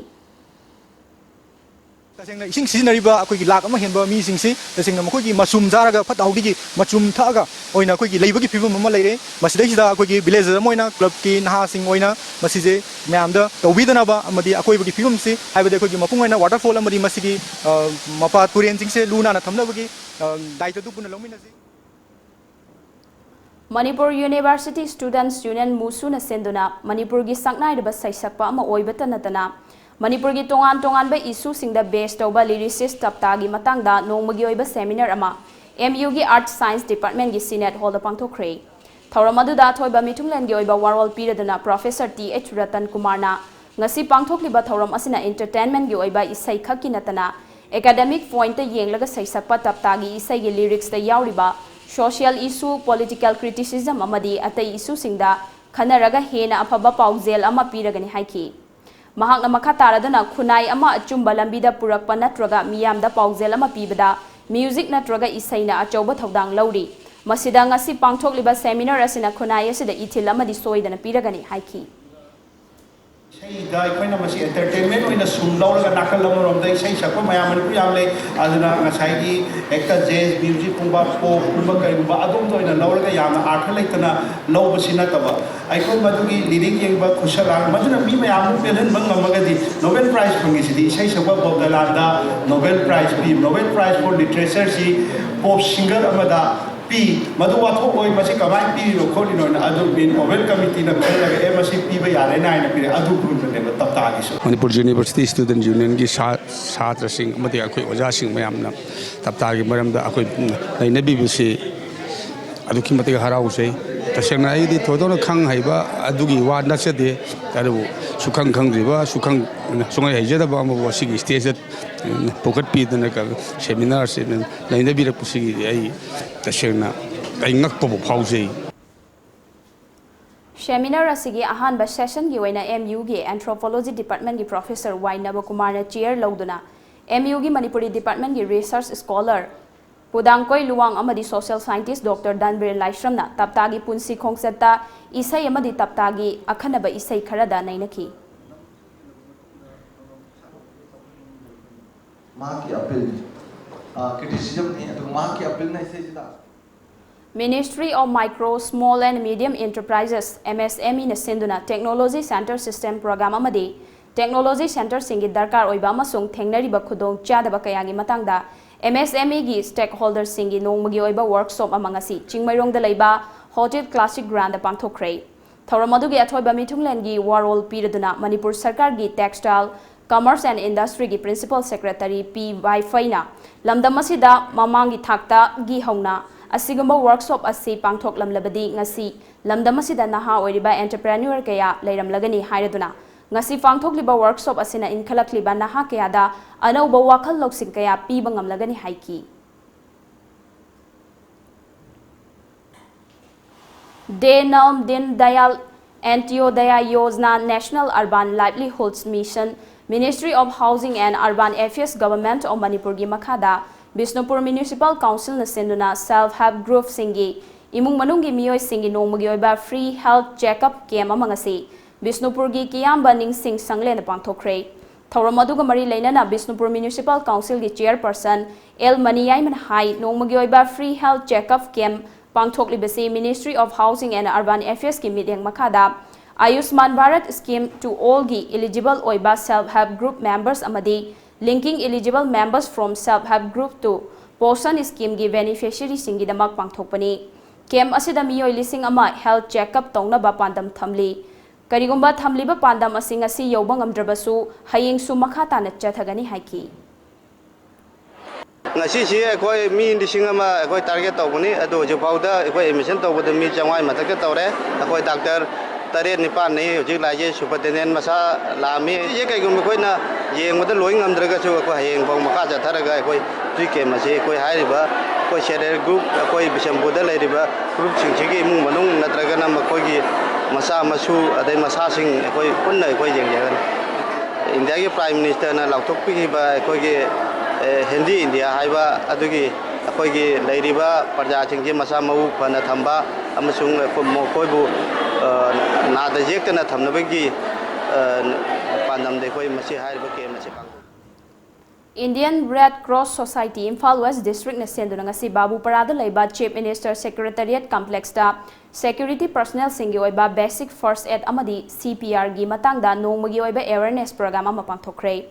ꯇꯁꯦꯡꯅ ꯏꯁꯤꯡ ꯁꯤꯖꯤꯟꯅꯔꯤꯕ ꯑꯩꯈꯣꯏꯒꯤ ꯂꯥꯛ ꯑꯃ ꯍꯦꯟꯕ ꯃꯤꯁꯤꯡꯁꯤ ꯇꯁꯦꯡꯅ ꯃꯈꯣꯏꯒꯤ ꯃꯆꯨꯝ ꯆꯥꯔꯒ ꯐꯠꯇ ꯍꯥꯎꯗꯤꯒꯤ ꯃꯆꯨꯝ ꯊꯛꯑꯒ ꯑꯣꯏꯅ ꯑꯩꯈꯣꯏꯒꯤ ꯂꯩꯕꯒꯤ ꯐꯤꯕꯝ ꯑꯃ ꯂꯩꯔꯦ꯫ ꯃꯁꯤꯗꯩꯁꯤꯗ ꯑꯩꯈꯣꯏꯒꯤ ꯚꯤꯂꯦꯖꯔ ꯑꯃ ꯑꯣꯏꯅ ꯀ꯭ꯂꯕꯀꯤ ꯅꯍꯥꯁꯤꯡ ꯑꯣꯏꯅ ꯃꯁꯤꯁꯦ ꯃꯌꯥꯝꯗ ꯇꯧꯕꯤꯗꯅꯕ ꯑꯃꯗꯤ ꯑꯀꯣꯏꯕꯒꯤ ꯐꯤꯕꯝꯁꯤ, ꯍꯥꯏꯕꯗꯤ ꯑꯩꯈꯣꯏꯒꯤ ꯃꯄꯨꯡ ꯑꯣꯏꯅ ꯋꯥꯇꯔꯐꯣꯜ ꯑꯃꯗꯤ ꯃꯁꯤꯒꯤ, ꯑ, ꯃꯄꯥ ꯇꯨꯔꯦꯟꯁꯤꯡꯁꯦ ꯂꯨ ꯅꯥꯟꯅ ꯊꯝꯅꯕꯒꯤ, ꯑ, ꯗꯥꯏꯇꯗꯨ ꯄꯨꯟꯅ ꯂꯧꯃꯤꯟꯅꯁꯤ꯫ ꯃꯅꯤꯄꯨꯔ ꯌꯨꯅꯤꯚꯔꯁꯤꯇꯤ ꯁ꯭ꯇꯨꯗꯦꯟꯠꯁ ꯌꯨꯅꯤꯌꯟ, ꯃꯨꯁꯨꯅ ꯁꯤꯟꯗꯨꯅ ꯃꯅꯤꯄꯨꯔꯒꯤ ꯁꯛꯅꯥꯏꯔꯕ ꯁꯩꯁꯛꯄ ꯑꯃ ꯑꯣꯏꯕꯇ ꯅꯠꯇꯅ ꯃꯅꯤꯄꯨꯔꯒꯤ ꯇꯣꯉꯥꯟ ꯇꯣꯉꯥꯟꯕ ꯏꯁꯨꯁꯤꯡꯗ ꯕꯦꯁ ꯇꯧꯕ ꯂꯤꯔꯤꯁꯤꯁ ꯇꯞꯇꯥꯒꯤ ꯃꯇꯥꯡꯗ ꯅꯣꯡꯃꯒꯤ ꯑꯣꯏꯕ ꯁꯦꯃꯤꯅꯥꯔ ꯑꯃ ꯑꯦꯝ ꯌꯨꯒꯤ ꯑꯥꯔꯠꯁ ꯁꯥꯏꯟꯁ ꯗꯤꯄꯥꯔꯠꯃꯦꯟꯒꯤ ꯁꯤꯅꯦꯠ ꯍꯣꯜꯗ ꯄꯥꯡꯊꯣꯛꯈ꯭ꯔꯦ꯫ ꯊꯧꯔꯝ ꯑꯗꯨꯗ ꯑꯊꯣꯏꯕ ꯃꯤꯊꯨꯡꯂꯦꯟꯒꯤ ꯑꯣꯏꯕ ꯋꯥꯔꯣꯜ ꯄꯤꯔꯗꯨꯅ ꯄ꯭ꯔꯣꯐꯦꯁꯔ ꯇꯤ ꯑꯩꯆ ꯔꯇꯟ ꯀꯨꯃꯥꯔꯅ ꯉꯁꯤ ꯄꯥꯡꯊꯣꯛꯂꯤꯕ ꯊꯧꯔꯝ ꯑꯁꯤꯅ ꯏꯟꯇꯔꯇꯦꯟꯃꯦꯟꯒꯤ ꯑꯣꯏꯕ ꯏꯁꯩ ꯈꯛꯀꯤ ꯅꯠꯇꯅ ꯑꯦꯀꯥꯗꯦꯃꯤꯛ ꯄꯣꯏꯟꯠꯇ ꯌꯦꯡꯂꯒ ꯁꯩꯁꯛꯄ ꯇꯞꯇꯥꯒꯤ ꯏꯁꯩꯒꯤ ꯂꯤꯔꯤꯛꯁꯇ ꯌꯥꯎꯔꯤꯕ ꯁꯣꯁꯤꯌꯦꯜ ꯏꯁꯨ, ꯄꯣꯂꯤꯇꯤꯀꯦꯜ ꯀ꯭ꯔꯤꯇꯤꯁꯤꯖꯝ ꯑꯃꯗꯤ ꯑꯇꯩ ꯏꯁꯨꯁꯤꯡꯗ ꯈꯟꯅꯔꯒ ꯍꯦꯟꯅ ꯑꯐꯕ ꯄꯥꯎꯖꯦꯜ ꯑꯃ ꯄꯤꯔꯒꯅꯤ ꯍꯥꯏꯈꯤ꯫ ꯃꯍꯥꯛꯅ ꯃꯈꯥ ꯇꯥꯔꯗꯨꯅ ꯈꯨꯟꯅꯥꯏ ꯑꯃ ꯑꯆꯨꯝꯕ ꯂꯝꯕꯤꯗ ꯄꯨꯔꯛꯄ ꯅꯠꯇ꯭ꯔꯒ ꯃꯤꯌꯥꯝꯗ ꯄꯥꯎꯖꯦꯜ ꯑꯃ ꯄꯤꯕꯗ ꯃ꯭ꯌꯨꯖꯤꯛ ꯅꯠꯇ꯭ꯔꯒ ꯏꯁꯩꯅ ꯑꯆꯧꯕ ꯊꯧꯗꯥꯡ ꯂꯧꯔꯤ꯫ ꯃꯁꯤꯗ ꯉꯁꯤ ꯄꯥꯡꯊꯣꯛꯂꯤꯕ ꯁꯦꯃꯤꯅꯥꯔ ꯑꯁꯤꯅ ꯈꯨꯟꯅꯥꯏ ꯑꯁꯤꯗ ꯏꯊꯤꯜ ꯑꯃꯗꯤ ꯁꯣꯏꯗꯅ ꯄꯤꯔꯒꯅꯤ ꯍꯥꯏꯈꯤ꯫ ꯏꯁꯩꯗ ꯑꯩꯈꯣꯏꯅ ꯃꯁꯤ ꯑꯦꯟꯇꯔꯇꯦꯟꯃꯦꯟ ꯑꯣꯏꯅ ꯁꯨꯝ ꯂꯧꯔꯒ ꯅꯥꯀꯜ ꯑꯃꯔꯣꯝꯗ ꯏꯁꯩ ꯁꯛꯄ ꯃꯌꯥꯝ ꯃꯅꯤꯄꯨꯔ ꯌꯥꯝ ꯂꯩ꯫ ꯑꯗꯨꯅ ꯉꯁꯥꯏꯒꯤ ꯍꯦꯛꯇ ꯖꯦꯖ ꯃ꯭ꯌꯨꯖꯤꯛꯀꯨꯝꯕ, ꯄꯣꯞꯀꯨꯝꯕ ꯀꯩꯒꯨꯝꯕ ꯑꯗꯣꯝꯗ ꯑꯣꯏꯅ ꯂꯧꯔꯒ ꯌꯥꯝꯅ ꯑꯥꯔꯊ ꯂꯩꯇꯅ ꯂꯧꯕꯁꯤ ꯅꯠꯇꯕ, ꯑꯩꯈꯣꯏ ꯃꯗꯨꯒꯤ ꯂꯤꯔꯤꯛ ꯌꯦꯡꯕ ꯈꯨꯠꯁꯛ ꯂꯥꯡ ꯃꯗꯨꯅ ꯃꯤ ꯃꯌꯥꯝ ꯑꯃ ꯄꯦꯜꯍꯟꯕ ꯉꯝꯃꯒꯗꯤ ꯅꯣꯕꯦꯜ ꯄ꯭ꯔꯥꯏꯖ ꯐꯪꯉꯤꯁꯤꯗꯤ ꯏꯁꯩ ꯁꯛꯄ ꯕꯣꯕ ꯗꯤꯂꯥꯟꯗ ꯅꯣꯕꯦꯜ ꯄ꯭ꯔꯥꯏꯖ ꯄꯤ꯫ ꯅꯣꯕꯦꯜ ꯄ꯭ꯔꯥꯏꯖ ꯐꯣꯔ ꯂꯤꯇꯔꯦꯆꯔꯁꯤ ꯄꯣꯞ ꯁꯤꯡꯒꯔ ꯑꯃꯗ ꯄꯤ꯫ ꯃꯗꯨ ꯋꯥꯊꯣꯛ ꯑꯣꯏ, ꯃꯁꯤ ꯀꯃꯥꯏꯅ ꯄꯤꯔꯤꯅꯣ ꯈꯣꯠꯂꯤꯅꯣꯅ ꯑꯗꯨ ꯃꯤ ꯅꯣꯕꯦꯜ ꯀꯃꯤꯇꯤꯅ ꯈꯜꯂꯒ ꯑꯦ ꯃꯁꯤ ꯄꯤꯕ ꯌꯥꯔꯦꯅ ꯍꯥꯏꯅ ꯄꯤꯔꯦ꯫ ꯑꯗꯨꯒꯨꯝꯕꯅꯦꯕ ꯇꯞꯇꯥꯒꯤꯁꯨ꯫ ꯃꯅꯤꯄꯨꯔ ꯌꯨꯅꯤꯚꯔꯁꯤꯇꯤ ꯁ꯭ꯇꯨꯗꯦꯟꯠ ꯌꯨꯅꯤꯌꯟꯒꯤ ꯁꯥ-, ꯁꯥꯇ꯭ꯔꯁꯤꯡ ꯑꯃꯗꯤ ꯑꯩꯈꯣꯏ ꯑꯣꯖꯥꯁꯤꯡ ꯃꯌꯥꯝꯅ ꯇꯞꯇꯥꯒꯤ ꯃꯔꯝꯗ ꯑꯩꯈꯣꯏ ꯅꯩꯅꯕꯤꯕꯁꯤ ꯑꯗꯨꯛꯀꯤ ꯃꯇꯤꯛ ꯍꯔꯥꯎꯖꯩ꯫ ꯇꯁꯦꯡꯅ ꯑꯩꯗꯤ ꯊꯣꯏꯗꯣꯛꯅ ꯈꯪ ꯍꯩꯕ ꯑꯗꯨꯒꯤ ꯋꯥ ꯅꯠꯆꯗꯦ, ꯑꯗꯨꯕꯨ ꯁꯨꯈꯪ ꯈꯪꯗ꯭ꯔꯤꯕ, ꯁꯨꯈꯪ ꯁꯨꯡꯍꯩ ꯍꯩꯖꯗꯕ ꯑꯃꯕꯨ ꯑꯁꯤꯒꯤ ꯁ꯭ꯇꯦꯖꯇ ꯄꯨꯈꯠꯄꯤꯗꯅ ꯁꯦꯃꯤꯅꯥꯔꯁꯤ ꯅꯩꯅꯕꯤꯔꯛꯄꯁꯤꯒꯤꯗꯤ ꯑꯩ ꯇꯁꯦꯡꯅ ꯑꯩ ꯉꯛꯄꯕꯨ ꯐꯥꯎꯖꯩ꯫ ꯁꯦꯃꯤꯅꯥꯔ ꯑꯁꯤꯒꯤ ꯑꯍꯥꯟꯕ ꯁꯦꯁꯟꯒꯤ ꯑꯣꯏꯅ ꯑꯦꯝ ꯌꯨꯒꯤ ꯑꯦꯟꯊ꯭ꯔꯣꯄꯣꯂꯣꯖꯤ ꯗꯤꯄꯥꯔꯠꯃꯦꯟꯒꯤ ꯄ꯭ꯔꯣꯐꯦꯁꯔ ꯋꯥꯏ ꯅꯕꯀꯨꯃꯥꯔꯅ ꯆꯤꯌꯔ ꯂꯧꯗꯨꯅ ꯑꯦꯝ ꯌꯨꯒꯤ ꯃꯅꯤꯄꯨꯔꯤ ꯗꯤꯄꯥꯔꯠꯃꯦꯟꯒꯤ ꯔꯤꯁꯔꯆ ꯁ꯭ꯀꯣꯂꯔ ꯄꯨꯗꯥꯡꯀꯣꯏ ꯂꯨꯋꯥꯡ ꯑꯃꯗꯤ ꯁꯣꯁꯤꯌꯦꯜ ꯁꯥꯏꯟꯇꯤꯁ ꯗꯣꯛꯇꯔ ꯗꯥꯟꯕꯤꯔ ꯂꯥꯏꯁ꯭ꯔꯝꯅ ꯇꯞꯇꯥꯒꯤ ꯄꯨꯟꯁꯤ ꯈꯣꯡꯆꯠꯇ ꯏꯁꯩ ꯑꯃꯗꯤ ꯇꯞꯇꯥꯒꯤ ꯑꯈꯟꯅꯕ ꯏꯁꯩ ꯈꯔꯗ ꯅꯩꯅꯈꯤ꯫ ꯃꯍꯥꯛꯀꯤ ꯑꯄꯤꯜꯅꯤ꯫ ꯑ, ꯀ꯭ꯔꯤꯇꯤꯁꯤꯖꯝꯅꯤ, ꯑꯗꯨꯒ ꯃꯍꯥꯛꯀꯤ ꯑꯄꯤꯜꯅ ꯁꯤꯁꯤꯗ꯫ Ministry of Micro, Small and Medium Enterprises, M S M E ꯅ ꯁꯤꯟꯗꯨꯅ Technology Center System Program ꯑꯃꯗꯤ Technology Centerꯁꯤꯡꯒꯤ ꯗꯔꯀꯥꯔ ꯑꯣꯏꯕ ꯑꯃꯁꯨꯡ ꯊꯦꯡꯅꯔꯤꯕ ꯈꯨꯗꯣꯡ ꯆꯥꯗꯕ ꯀꯌꯥꯒꯤ ꯃꯇꯥꯡꯗ M S M E ꯒꯤ stakeholderꯁꯤꯡꯒꯤ ꯅꯣꯡꯃꯒꯤ ꯑꯣꯏꯕ workshop ꯑꯃ ꯉꯁꯤ ꯆꯤꯡꯃꯩꯔꯣꯡꯗ ꯂꯩꯕ Hotel Classic Groundꯗ ꯄꯥꯡꯊꯣꯛꯈ꯭ꯔꯦ꯫ ꯊꯧꯔꯝ ꯑꯗꯨꯒꯤ ꯑꯊꯣꯏꯕ ꯃꯤꯊꯨꯡꯂꯦꯟꯒꯤ ꯋꯥꯔꯣꯜ ꯄꯤꯔꯗꯨꯅ ꯃꯅꯤꯄꯨꯔ ꯁꯔꯀꯥꯔꯒꯤ Textile, Commerce and Industryꯒꯤ Principal Secretary ꯄꯤ ꯋꯥꯏꯐꯩꯅ ꯂꯝꯗꯝ ꯑꯁꯤꯗ ꯃꯃꯥꯡꯒꯤ ꯊꯥꯛꯇꯒꯤ ꯍꯧꯅ ꯑꯁꯤꯒꯨꯝꯕ workshop ꯑꯁꯤ ꯄꯥꯡꯊꯣꯛꯂꯝꯂꯕꯗꯤ ꯉꯁꯤ ꯂꯝꯗꯝ ꯑꯁꯤꯗ ꯅꯍꯥ ꯑꯣꯏꯔꯤꯕ entrepreneur ꯀꯌꯥ ꯂꯩꯔꯝꯂꯒꯅꯤ ꯍꯥꯏꯔꯗꯨꯅ, ꯉꯁꯤ ꯄꯥꯡꯊꯣꯛꯂꯤꯕ workshop ꯑꯁꯤꯅ ꯏꯟꯈꯠꯂꯛꯂꯤꯕ ꯅꯍꯥ ꯀꯌꯥꯗ ꯑꯅꯧꯕ ꯋꯥꯈꯜ ꯂꯧꯁꯤꯡ ꯀꯌꯥ ꯄꯤꯕ ꯉꯝꯂꯒꯅꯤ ꯍꯥꯏꯈꯤ꯫ ꯗꯦ ꯅꯜ ꯗꯤꯟ Dayal ꯑꯦꯟꯇꯤꯌꯣꯗꯌꯥ Yojana National Urban Livelihoods Mission, Ministry of Housing and Urban Affairs, Government of ꯃꯅꯤꯄꯨꯔꯒꯤ ꯃꯈꯥꯗ ꯕꯤꯁꯅꯨꯄꯨꯔ Municipal Councilꯅ ꯁꯤꯟꯗꯨꯅ self help groupꯁꯤꯡꯒꯤ ꯏꯃꯨꯡ ꯃꯅꯨꯡꯒꯤ ꯃꯤꯑꯣꯏꯁꯤꯡꯒꯤ ꯅꯣꯡꯃꯒꯤ ꯑꯣꯏꯕ free health checkup camp ꯑꯃ ꯉꯁꯤ ꯕꯤꯁꯅꯨꯄꯨꯔꯒꯤ ꯀꯤꯌꯥꯝꯕ ꯅꯤꯡꯁꯤꯡ ꯁꯪꯂꯦꯟꯗ ꯄꯥꯡꯊꯣꯛꯈ꯭ꯔꯦ꯫ ꯊꯧꯔꯝ ꯑꯗꯨꯒ ꯃꯔꯤ ꯂꯩꯅꯅ ꯕꯤꯁꯅꯨꯄꯨꯔ Municipal Councilꯒꯤ Chairperson ꯑꯦꯜ ꯃꯅꯤꯌꯥꯏꯃꯅ ꯍꯥꯏ, ꯅꯣꯡꯃꯒꯤ ꯑꯣꯏꯕ free health checkup camp ꯄꯥꯡꯊꯣꯛꯂꯤꯕꯁꯤ Ministry of Housing and Urban Affairsꯀꯤ ꯃꯤꯠꯌꯦꯡ ꯃꯈꯥꯗ Ayushman Bharat Scheme to Allꯒꯤ eligible ꯑꯣꯏꯕ self help group members ꯑꯃꯗꯤ linking eligible members from self help group to Poshan Schemeꯒꯤ beneficiaryꯁꯤꯡꯒꯤꯗꯃꯛ ꯄꯥꯡꯊꯣꯛꯄꯅꯤ꯫ Camp ꯑꯁꯤꯗ ꯃꯤꯑꯣꯏ ꯂꯤꯁꯤꯡ ꯑꯃ health checkup ꯇꯧꯅꯕ ꯄꯥꯟꯗꯝ ꯊꯝꯂꯤ꯫ ꯀꯔꯤꯒꯨꯝꯕ ꯊꯝꯂꯤꯕ ꯄꯥꯟꯗꯝ ꯑꯁꯤ ꯉꯁꯤ ꯌꯧꯕ ꯉꯝꯗ꯭ꯔꯕꯁꯨ, ꯍꯌꯦꯡꯁꯨ ꯃꯈꯥ ꯇꯥꯅ ꯆꯠꯊꯒꯅꯤ ꯍꯥꯏꯈꯤ꯫ ꯉꯁꯤꯁꯤ ꯑꯩꯈꯣꯏ ꯃꯤ ꯂꯤꯁꯤꯡ ꯑꯃ ꯑꯩꯈꯣꯏ target ꯇꯧꯕꯅꯤ, ꯑꯗꯨ ꯍꯧꯖꯤꯛ ꯐꯥꯎꯗ ꯑꯩꯈꯣꯏ admission ꯇꯧꯕꯗ ꯃꯤ ꯆꯥꯝꯃꯉꯥꯒꯤ ꯃꯊꯛꯇ ꯇꯧꯔꯦ꯫ ꯑꯩꯈꯣꯏ doctor ꯇꯔꯦꯠ ꯅꯤꯄꯥꯟꯅꯤ ꯍꯧꯖꯤꯛ ꯂꯥꯛꯏꯁꯦ꯫ Superintendent ꯃꯁꯥ ꯂꯥꯛꯑꯝꯃꯤ꯫ ꯁꯤꯁꯦ ꯀꯩꯒꯨꯝꯕ ꯑꯩꯈꯣꯏꯅ ꯌꯦꯡꯕꯗ ꯂꯣꯏ ꯉꯝꯗ꯭ꯔꯒꯁꯨ, ꯑꯩꯈꯣꯏ ꯍꯌꯦꯡ ꯐꯥꯎ ꯃꯈꯥ ꯆꯠꯊꯔꯒ ꯑꯩꯈꯣꯏ free camp ꯑꯁꯤ ꯑꯩꯈꯣꯏ ꯍꯥꯏꯔꯤꯕ ꯑꯩꯈꯣꯏ self help group, ꯑꯩꯈꯣꯏ ꯕꯤꯁꯦꯝꯄꯨꯔꯗ ꯂꯩꯔꯤꯕ groupꯁꯤꯡꯁꯤꯒꯤ ꯏꯃꯨꯡ ꯃꯅꯨꯡ ꯅꯠꯇ꯭ꯔꯒꯅ ꯃꯈꯣꯏꯒꯤ ꯃꯆꯥ ꯃꯁꯨ, ꯑꯗꯩ ꯃꯁꯥꯁꯤꯡ ꯑꯩꯈꯣꯏ ꯄꯨꯟꯅ ꯑꯩꯈꯣꯏ ꯌꯦꯡꯖꯒꯅꯤ꯫ ꯏꯟꯗꯤꯌꯥꯒꯤ Prime Ministerꯅ ꯂꯥꯎꯊꯣꯛꯄꯤꯈꯤꯕ ꯑꯩꯈꯣꯏꯒꯤ, ꯑꯦ, Healthy India ꯍꯥꯏꯕ ꯑꯗꯨꯒꯤ ꯑꯩꯈꯣꯏꯒꯤ ꯂꯩꯔꯤꯕ ꯄ꯭ꯔꯖꯥꯁꯤꯡꯁꯤ ꯃꯁꯥ ꯃꯎ ꯐꯅ ꯊꯝꯕ ꯑꯃꯁꯨꯡ ꯑꯩꯈꯣꯏ, ꯃꯈꯣꯏꯕꯨ, ꯑ, ꯅꯥꯗ ꯌꯦꯛꯇꯅ ꯊꯝꯅꯕꯒꯤ, ꯑ, ꯄꯥꯟꯗꯝꯗ ꯑꯩꯈꯣꯏ ꯃꯁꯤ ꯍꯥꯏꯔꯤꯕ camp ꯑꯁꯤ ꯄꯥꯡꯊꯣꯛꯏ꯫ Indian Red Cross Society Imphal West Districtꯅ ꯁꯦꯟꯗꯨꯅ ꯉꯁꯤ ꯕꯥꯕꯨꯄꯔꯥꯗ ꯂꯩꯕ Chief Minister Secretariat Complexꯇ security personnelꯁꯤꯡꯒꯤ ꯑꯣꯏꯕ basic first aid ꯑꯃꯗꯤ C P Rꯒꯤ ꯃꯇꯥꯡꯗ ꯅꯣꯡꯃꯒꯤ ꯑꯣꯏꯕ awareness program ꯑꯃ ꯄꯥꯡꯊꯣꯛꯈ꯭ꯔꯦ꯫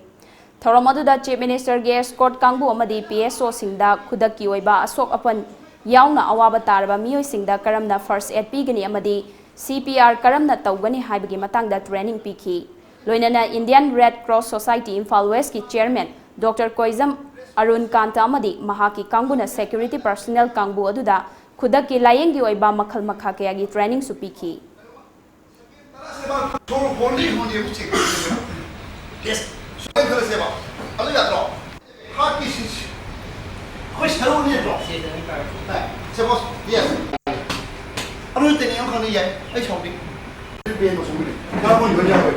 ꯊꯧꯔꯝ ꯑꯗꯨꯗ Chief Ministerꯒꯤ escort ꯀꯥꯡꯕꯨ ꯑꯃꯗꯤ P S Oꯁꯤꯡꯗ ꯈꯨꯗꯛꯀꯤ ꯑꯣꯏꯕ ꯑꯁꯣꯛ ꯑꯄꯟ ꯌꯥꯎꯅ ꯑꯋꯥꯕ ꯇꯥꯔꯕ ꯃꯤꯑꯣꯏꯁꯤꯡꯗ ꯀꯔꯝꯅ first aid ꯄꯤꯒꯅꯤ ꯑꯃꯗꯤ C P R ꯀꯔꯝꯅ ꯇꯧꯒꯅꯤ ꯍꯥꯏꯕꯒꯤ ꯃꯇꯥꯡꯗ training ꯄꯤꯈꯤ꯫ ꯂꯣꯏꯅꯅ Indian Red Cross Society Imphal Westꯀꯤ Chairman Doctor ꯀꯣꯏꯖꯝ Arun ꯀꯥꯟꯇ ꯑꯃꯗꯤ ꯃꯍꯥꯛꯀꯤ ꯀꯥꯡꯕꯨꯅ security personnel ꯀꯥꯡꯕꯨ ꯑꯗꯨꯗ ꯈꯨꯗꯛꯀꯤ ꯂꯥꯌꯦꯡꯒꯤ ꯑꯣꯏꯕ ꯃꯈꯜ ꯃꯈꯥ ꯀꯌꯥꯒꯤ trainingꯁꯨ ꯄꯤꯈꯤ꯫ ꯁꯣꯔ ꯍꯣꯟꯂꯤ ꯍꯣꯟꯗꯦꯕꯨ ꯆꯦꯛ ꯇꯧꯁꯦꯕ꯫ Yes. ꯁꯨꯃꯥꯏꯅ ꯈꯜꯂꯁꯦꯕ꯫ ꯑꯗꯨ ꯌꯥꯗ꯭ꯔꯣ? ꯍꯥꯔꯠꯀꯤ ꯁꯤꯁ-, ꯑꯩꯈꯣꯏ ꯁꯔꯨꯅꯦ ꯅꯠꯇ꯭ꯔꯣ? ꯁꯦ, ꯁꯦ, ꯁꯦ꯫ ꯍꯣꯏ꯫ Suppose, yes. ꯑꯔꯣꯏ ꯇꯦꯅꯤꯡ ꯑꯃꯈꯛꯅ ꯌꯥꯏ꯫ ꯑꯩ ꯁꯥꯎꯗꯦ꯫ ꯕꯦꯟ ꯃꯁꯨꯡ ꯀꯥꯔꯕꯣꯟ ꯌꯣꯟ ꯌꯥꯔꯣꯏ꯫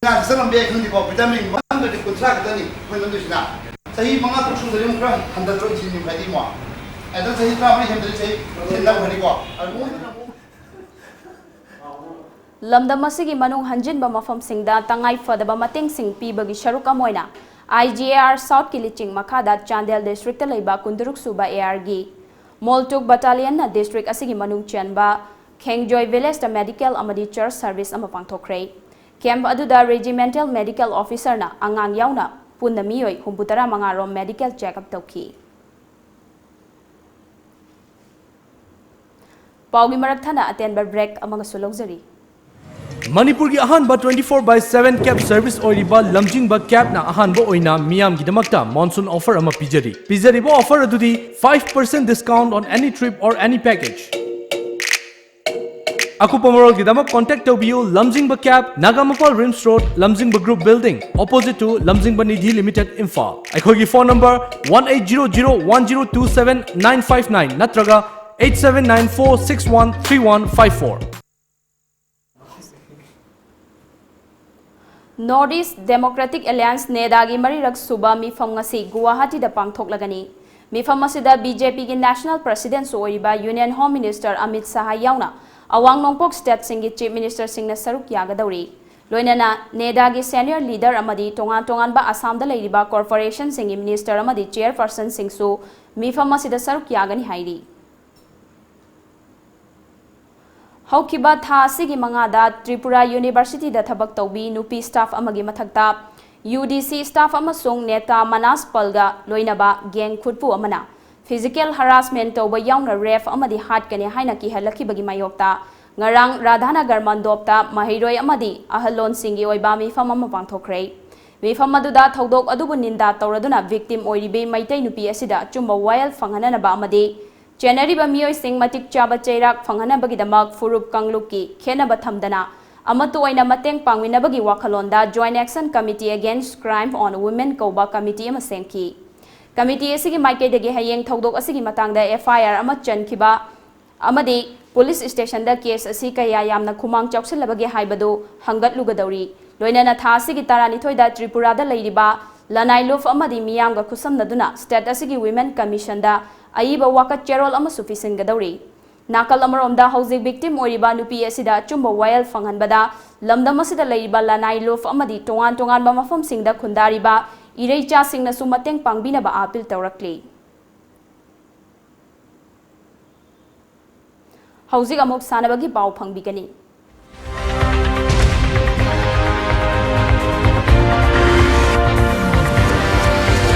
ꯉꯥ ꯆꯠꯂꯝꯕ ꯌꯥꯏ ꯈꯪꯗꯦꯀꯣ, vitamin ꯃꯉꯥꯒꯗꯤ ꯀꯨꯟꯊ꯭ꯔꯥ ꯈꯛꯇꯅꯤ ꯑꯩꯈꯣꯏ ꯂꯧꯗꯣꯏꯁꯤꯅ꯫ ꯆꯍꯤ ꯃꯉꯥ ꯇꯔꯨꯛ ꯁꯨꯗ꯭ꯔꯗꯤ ꯑꯃꯨꯛ ꯈꯔ ꯍꯟꯊꯗ꯭ꯔꯣ ꯏꯟꯁꯨꯂꯤꯟ ꯌꯨꯡꯈ꯭ꯔꯗꯤ ꯑꯃꯨꯛ? ꯑꯗꯨ ꯆꯍꯤ ꯇꯔꯥꯃꯔꯤ ꯍꯦꯟꯕꯗꯤ ꯆꯍꯤ ꯁꯤ ꯂꯧꯈ꯭ꯔꯅꯤꯀꯣ꯫ ꯑꯗꯨ ꯃꯣꯏꯗꯨꯅ ꯑꯃꯨꯛ ꯂꯝꯗꯝ ꯑꯁꯤꯒꯤ ꯃꯅꯨꯡ ꯍꯟꯖꯤꯟꯕ ꯃꯐꯝꯁꯤꯡꯗ ꯇꯉꯥꯏ ꯐꯗꯕ ꯃꯇꯦꯡꯁꯤꯡ ꯄꯤꯕꯒꯤ ꯁꯔꯨꯛ ꯑꯃ ꯑꯣꯏꯅ I G A R Southꯀꯤ ꯂꯤꯆꯤꯡ ꯃꯈꯥꯗ ꯆꯥꯟꯗꯦꯜ districtꯇ ꯂꯩꯕ ꯀꯨꯟꯇꯔꯨꯛ ꯁꯨꯕ A Rꯒꯤ Moltuk Battalionꯅ district ꯑꯁꯤꯒꯤ ꯃꯅꯨꯡ ꯆꯟꯕ ꯈꯦꯡꯖꯣꯏ villageꯇ medical ꯑꯃꯗꯤ church service ꯑꯃ ꯄꯥꯡꯊꯣꯛꯈ꯭ꯔꯦ꯫ Camp ꯑꯗꯨꯗ regimental medical officerꯅ ꯑꯉꯥꯡ ꯌꯥꯎꯅ ꯄꯨꯟꯅ ꯃꯤꯑꯣꯏ ꯍꯨꯝꯐꯨꯇꯔꯥ ꯃꯉꯥ ꯔꯣꯝ medical check up ꯇꯧꯈꯤ꯫ ꯄꯥꯎꯒꯤ ꯃꯔꯛ ꯊꯠꯅ ꯑꯇꯦꯟꯕ break ꯑꯃꯒꯁꯨ ꯂꯧꯖꯔꯤ꯫ ꯃꯅꯤꯄꯨꯔꯒꯤ ꯑꯍꯥꯟꯕ twenty four by seven cab service ꯑꯣꯏꯔꯤꯕ ꯂꯝꯖꯤꯡꯕ cabꯅ ꯑꯍꯥꯟꯕ ꯑꯣꯏꯅ ꯃꯤꯌꯥꯝꯒꯤꯗꯃꯛꯇ monsoon offer ꯑꯃ ꯄꯤꯖꯔꯤ꯫ ꯄꯤꯖꯔꯤꯕ offer ꯑꯗꯨꯗꯤ five percent discount on any trip or any package꯫ ꯑꯀꯨꯞꯄ ꯃꯔꯣꯜꯒꯤꯗꯃꯛ contact ꯇꯧꯕꯤꯌꯨ ꯂꯝꯖꯤꯡꯕ cab, ꯅꯥꯒꯥꯃꯄꯥꯜ RIMS road, ꯂꯝꯖꯤꯡꯕ group building, opposite to ꯂꯝꯖꯤꯡꯕ ꯅꯤꯙꯤ limited, ꯏꯝꯐꯥꯜ꯫ ꯑꯩꯈꯣꯏꯒꯤ phone number one eight zero zero one zero two seven nine five nine ꯅꯠꯇ꯭ꯔꯒ eight seven nine four six one three one five four꯫ North East Democratic Alliance, NEDAꯒꯤ ꯃꯔꯤꯔꯛ ꯁꯨꯕ ꯃꯤꯐꯝ ꯉꯁꯤ ꯒꯨꯋꯥꯍꯥꯇꯤꯗ ꯄꯥꯡꯊꯣꯛꯂꯒꯅꯤ꯫ ꯃꯤꯐꯝ ꯑꯁꯤꯗ B J Pꯒꯤ national presidentꯁꯨ ꯑꯣꯏꯔꯤꯕ Union Home Minister Amit Shah ꯌꯥꯎꯅ ꯑꯋꯥꯡ ꯅꯣꯡꯄꯣꯛ stateꯁꯤꯡꯒꯤ chief ministerꯁꯤꯡꯅ ꯁꯔꯨꯛ ꯌꯥꯒꯗꯧꯔꯤ꯫ ꯂꯣꯏꯅꯅ ꯅꯦꯗꯥꯒꯤ senior leader ꯑꯃꯗꯤ ꯇꯣꯉꯥꯟ ꯇꯣꯉꯥꯟꯕ ꯑꯁꯥꯝꯗ ꯂꯩꯔꯤꯕ corporationꯁꯤꯡꯒꯤ minister ꯑꯃꯗꯤ chairpersonꯁꯤꯡꯁꯨ ꯃꯤꯐꯝ ꯑꯁꯤꯗ ꯁꯔꯨꯛ ꯌꯥꯒꯅꯤ ꯍꯥꯏꯔꯤ꯫ ꯍꯧꯈꯤꯕ ꯊꯥ ꯑꯁꯤꯒꯤ ꯃꯉꯥꯗ ꯇ꯭ꯔꯤꯄꯨꯔꯥ Universityꯗ ꯊꯕꯛ ꯇꯧꯕꯤ ꯅꯨꯄꯤ staff ꯑꯃꯒꯤ ꯃꯊꯛꯇ UDC staff ꯑꯃꯁꯨꯡ ꯅꯦꯇꯥ ꯃꯅꯥꯁ ꯄꯜꯒ ꯂꯣꯏꯅꯕ gang ꯈꯨꯠꯄꯨ ꯑꯃꯅ physical harassment ꯇꯧꯕ ꯌꯥꯎꯅ rape ꯑꯃꯗꯤ ꯍꯥꯠꯀꯅꯤ ꯍꯥꯏꯅ ꯀꯤꯍꯜꯂꯛꯈꯤꯕꯒꯤ ꯃꯥꯌꯣꯛꯇ ꯉꯔꯥꯡ ꯔꯥꯙꯥꯅꯒꯔ ꯃꯟꯗꯣꯞꯇ ꯃꯍꯩꯔꯣꯏ ꯑꯃꯗꯤ ꯑꯍꯜꯂꯣꯟꯁꯤꯡꯒꯤ ꯑꯣꯏꯕ ꯃꯤꯐꯝ ꯑꯃ ꯄꯥꯡꯊꯣꯛꯈ꯭ꯔꯦ꯫ ꯃꯤꯐꯝ ꯑꯗꯨꯗ ꯊꯧꯗꯣꯛ ꯑꯗꯨꯕꯨ ꯅꯤꯟꯗꯥ ꯇꯧꯔꯗꯨꯅ victim ꯑꯣꯏꯔꯤꯕꯤ ꯃꯩꯇꯩ ꯅꯨꯄꯤ ꯑꯁꯤꯗ ꯑꯆꯨꯝꯕ ꯋꯥꯌꯦꯜ ꯐꯪꯍꯟꯅꯅꯕ ꯑꯃꯗꯤ ꯆꯦꯟꯅꯔꯤꯕ ꯃꯤꯑꯣꯏꯁꯤꯡ ꯃꯇꯤꯛ ꯆꯥꯕ ꯆꯩꯔꯥꯛ ꯐꯪꯍꯟꯅꯕꯒꯤꯗꯃꯛ ꯐꯨꯔꯨꯞ ꯀꯥꯡꯂꯨꯞꯀꯤ ꯈꯦꯠꯅꯕ ꯊꯝꯗꯅ ꯑꯃꯠꯇ ꯑꯣꯏꯅ ꯃꯇꯦꯡ ꯄꯥꯡꯃꯤꯟꯅꯕꯒꯤ ꯋꯥꯈꯜꯂꯣꯟꯗ Joint Action Committee Against Crime on Women ꯀꯧꯕ committee ꯑꯃ ꯁꯦꯝꯈꯤ꯫ Committee ꯑꯁꯤꯒꯤ ꯃꯥꯏꯀꯩꯗꯒꯤ ꯍꯌꯦꯡ ꯊꯧꯗꯣꯛ ꯑꯁꯤꯒꯤ ꯃꯇꯥꯡꯗ FIR ꯑꯃ ꯆꯟꯈꯤꯕ ꯑꯃꯗꯤ police stationꯗ case ꯑꯁꯤ ꯀꯌꯥ ꯌꯥꯝꯅ ꯈꯨꯃꯥꯡ ꯆꯥꯎꯁꯤꯜꯂꯕꯒꯦ ꯍꯥꯏꯕꯗꯨ ꯍꯪꯒꯠꯂꯨꯒꯗꯧꯔꯤ꯫ ꯂꯣꯏꯅꯅ ꯊꯥ ꯑꯁꯤꯒꯤ ꯇꯔꯥꯅꯤꯊꯣꯏꯗ ꯇ꯭ꯔꯤꯄꯨꯔꯥꯗ ꯂꯩꯔꯤꯕ ꯂꯅꯥꯏ ꯂꯨꯞ ꯑꯃꯗꯤ ꯃꯤꯌꯥꯝꯒ ꯈꯨꯠꯁꯝꯅꯗꯨꯅ state ꯑꯁꯤꯒꯤ Women Commissionꯗ ꯑꯏꯕ ꯋꯥꯀꯠ ꯆꯦꯔꯣꯜ ꯑꯃꯁꯨ ꯄꯤꯁꯤꯟꯒꯗꯧꯔꯤ꯫ ꯅꯥꯀꯜ ꯑꯃꯔꯣꯝꯗ ꯍꯧꯖꯤꯛ victim ꯑꯣꯏꯔꯤꯕ ꯅꯨꯄꯤ ꯑꯁꯤꯗ ꯑꯆꯨꯝꯕ ꯋꯥꯌꯦꯜ ꯐꯪꯍꯟꯕꯗ ꯂꯝꯗꯝ ꯑꯁꯤꯗ ꯂꯩꯔꯤꯕ ꯂꯅꯥꯏ ꯂꯨꯞ ꯑꯃꯗꯤ ꯇꯣꯉꯥꯟ ꯇꯣꯉꯥꯟꯕ ꯃꯐꯝꯁꯤꯡꯗ ꯈꯨꯟꯗꯥꯔꯤꯕ ꯏꯔꯩꯆꯥꯁꯤꯡꯅꯁꯨ ꯃꯇꯦꯡ ꯄꯥꯡꯕꯤꯅꯕ appeal ꯇꯧꯔꯛꯂꯤ꯫ ꯍꯧꯖꯤꯛ ꯑꯃꯨꯛ ꯁꯥꯟꯅꯕꯒꯤ ꯄꯥꯎ ꯐꯪꯕꯤꯒꯅꯤ꯫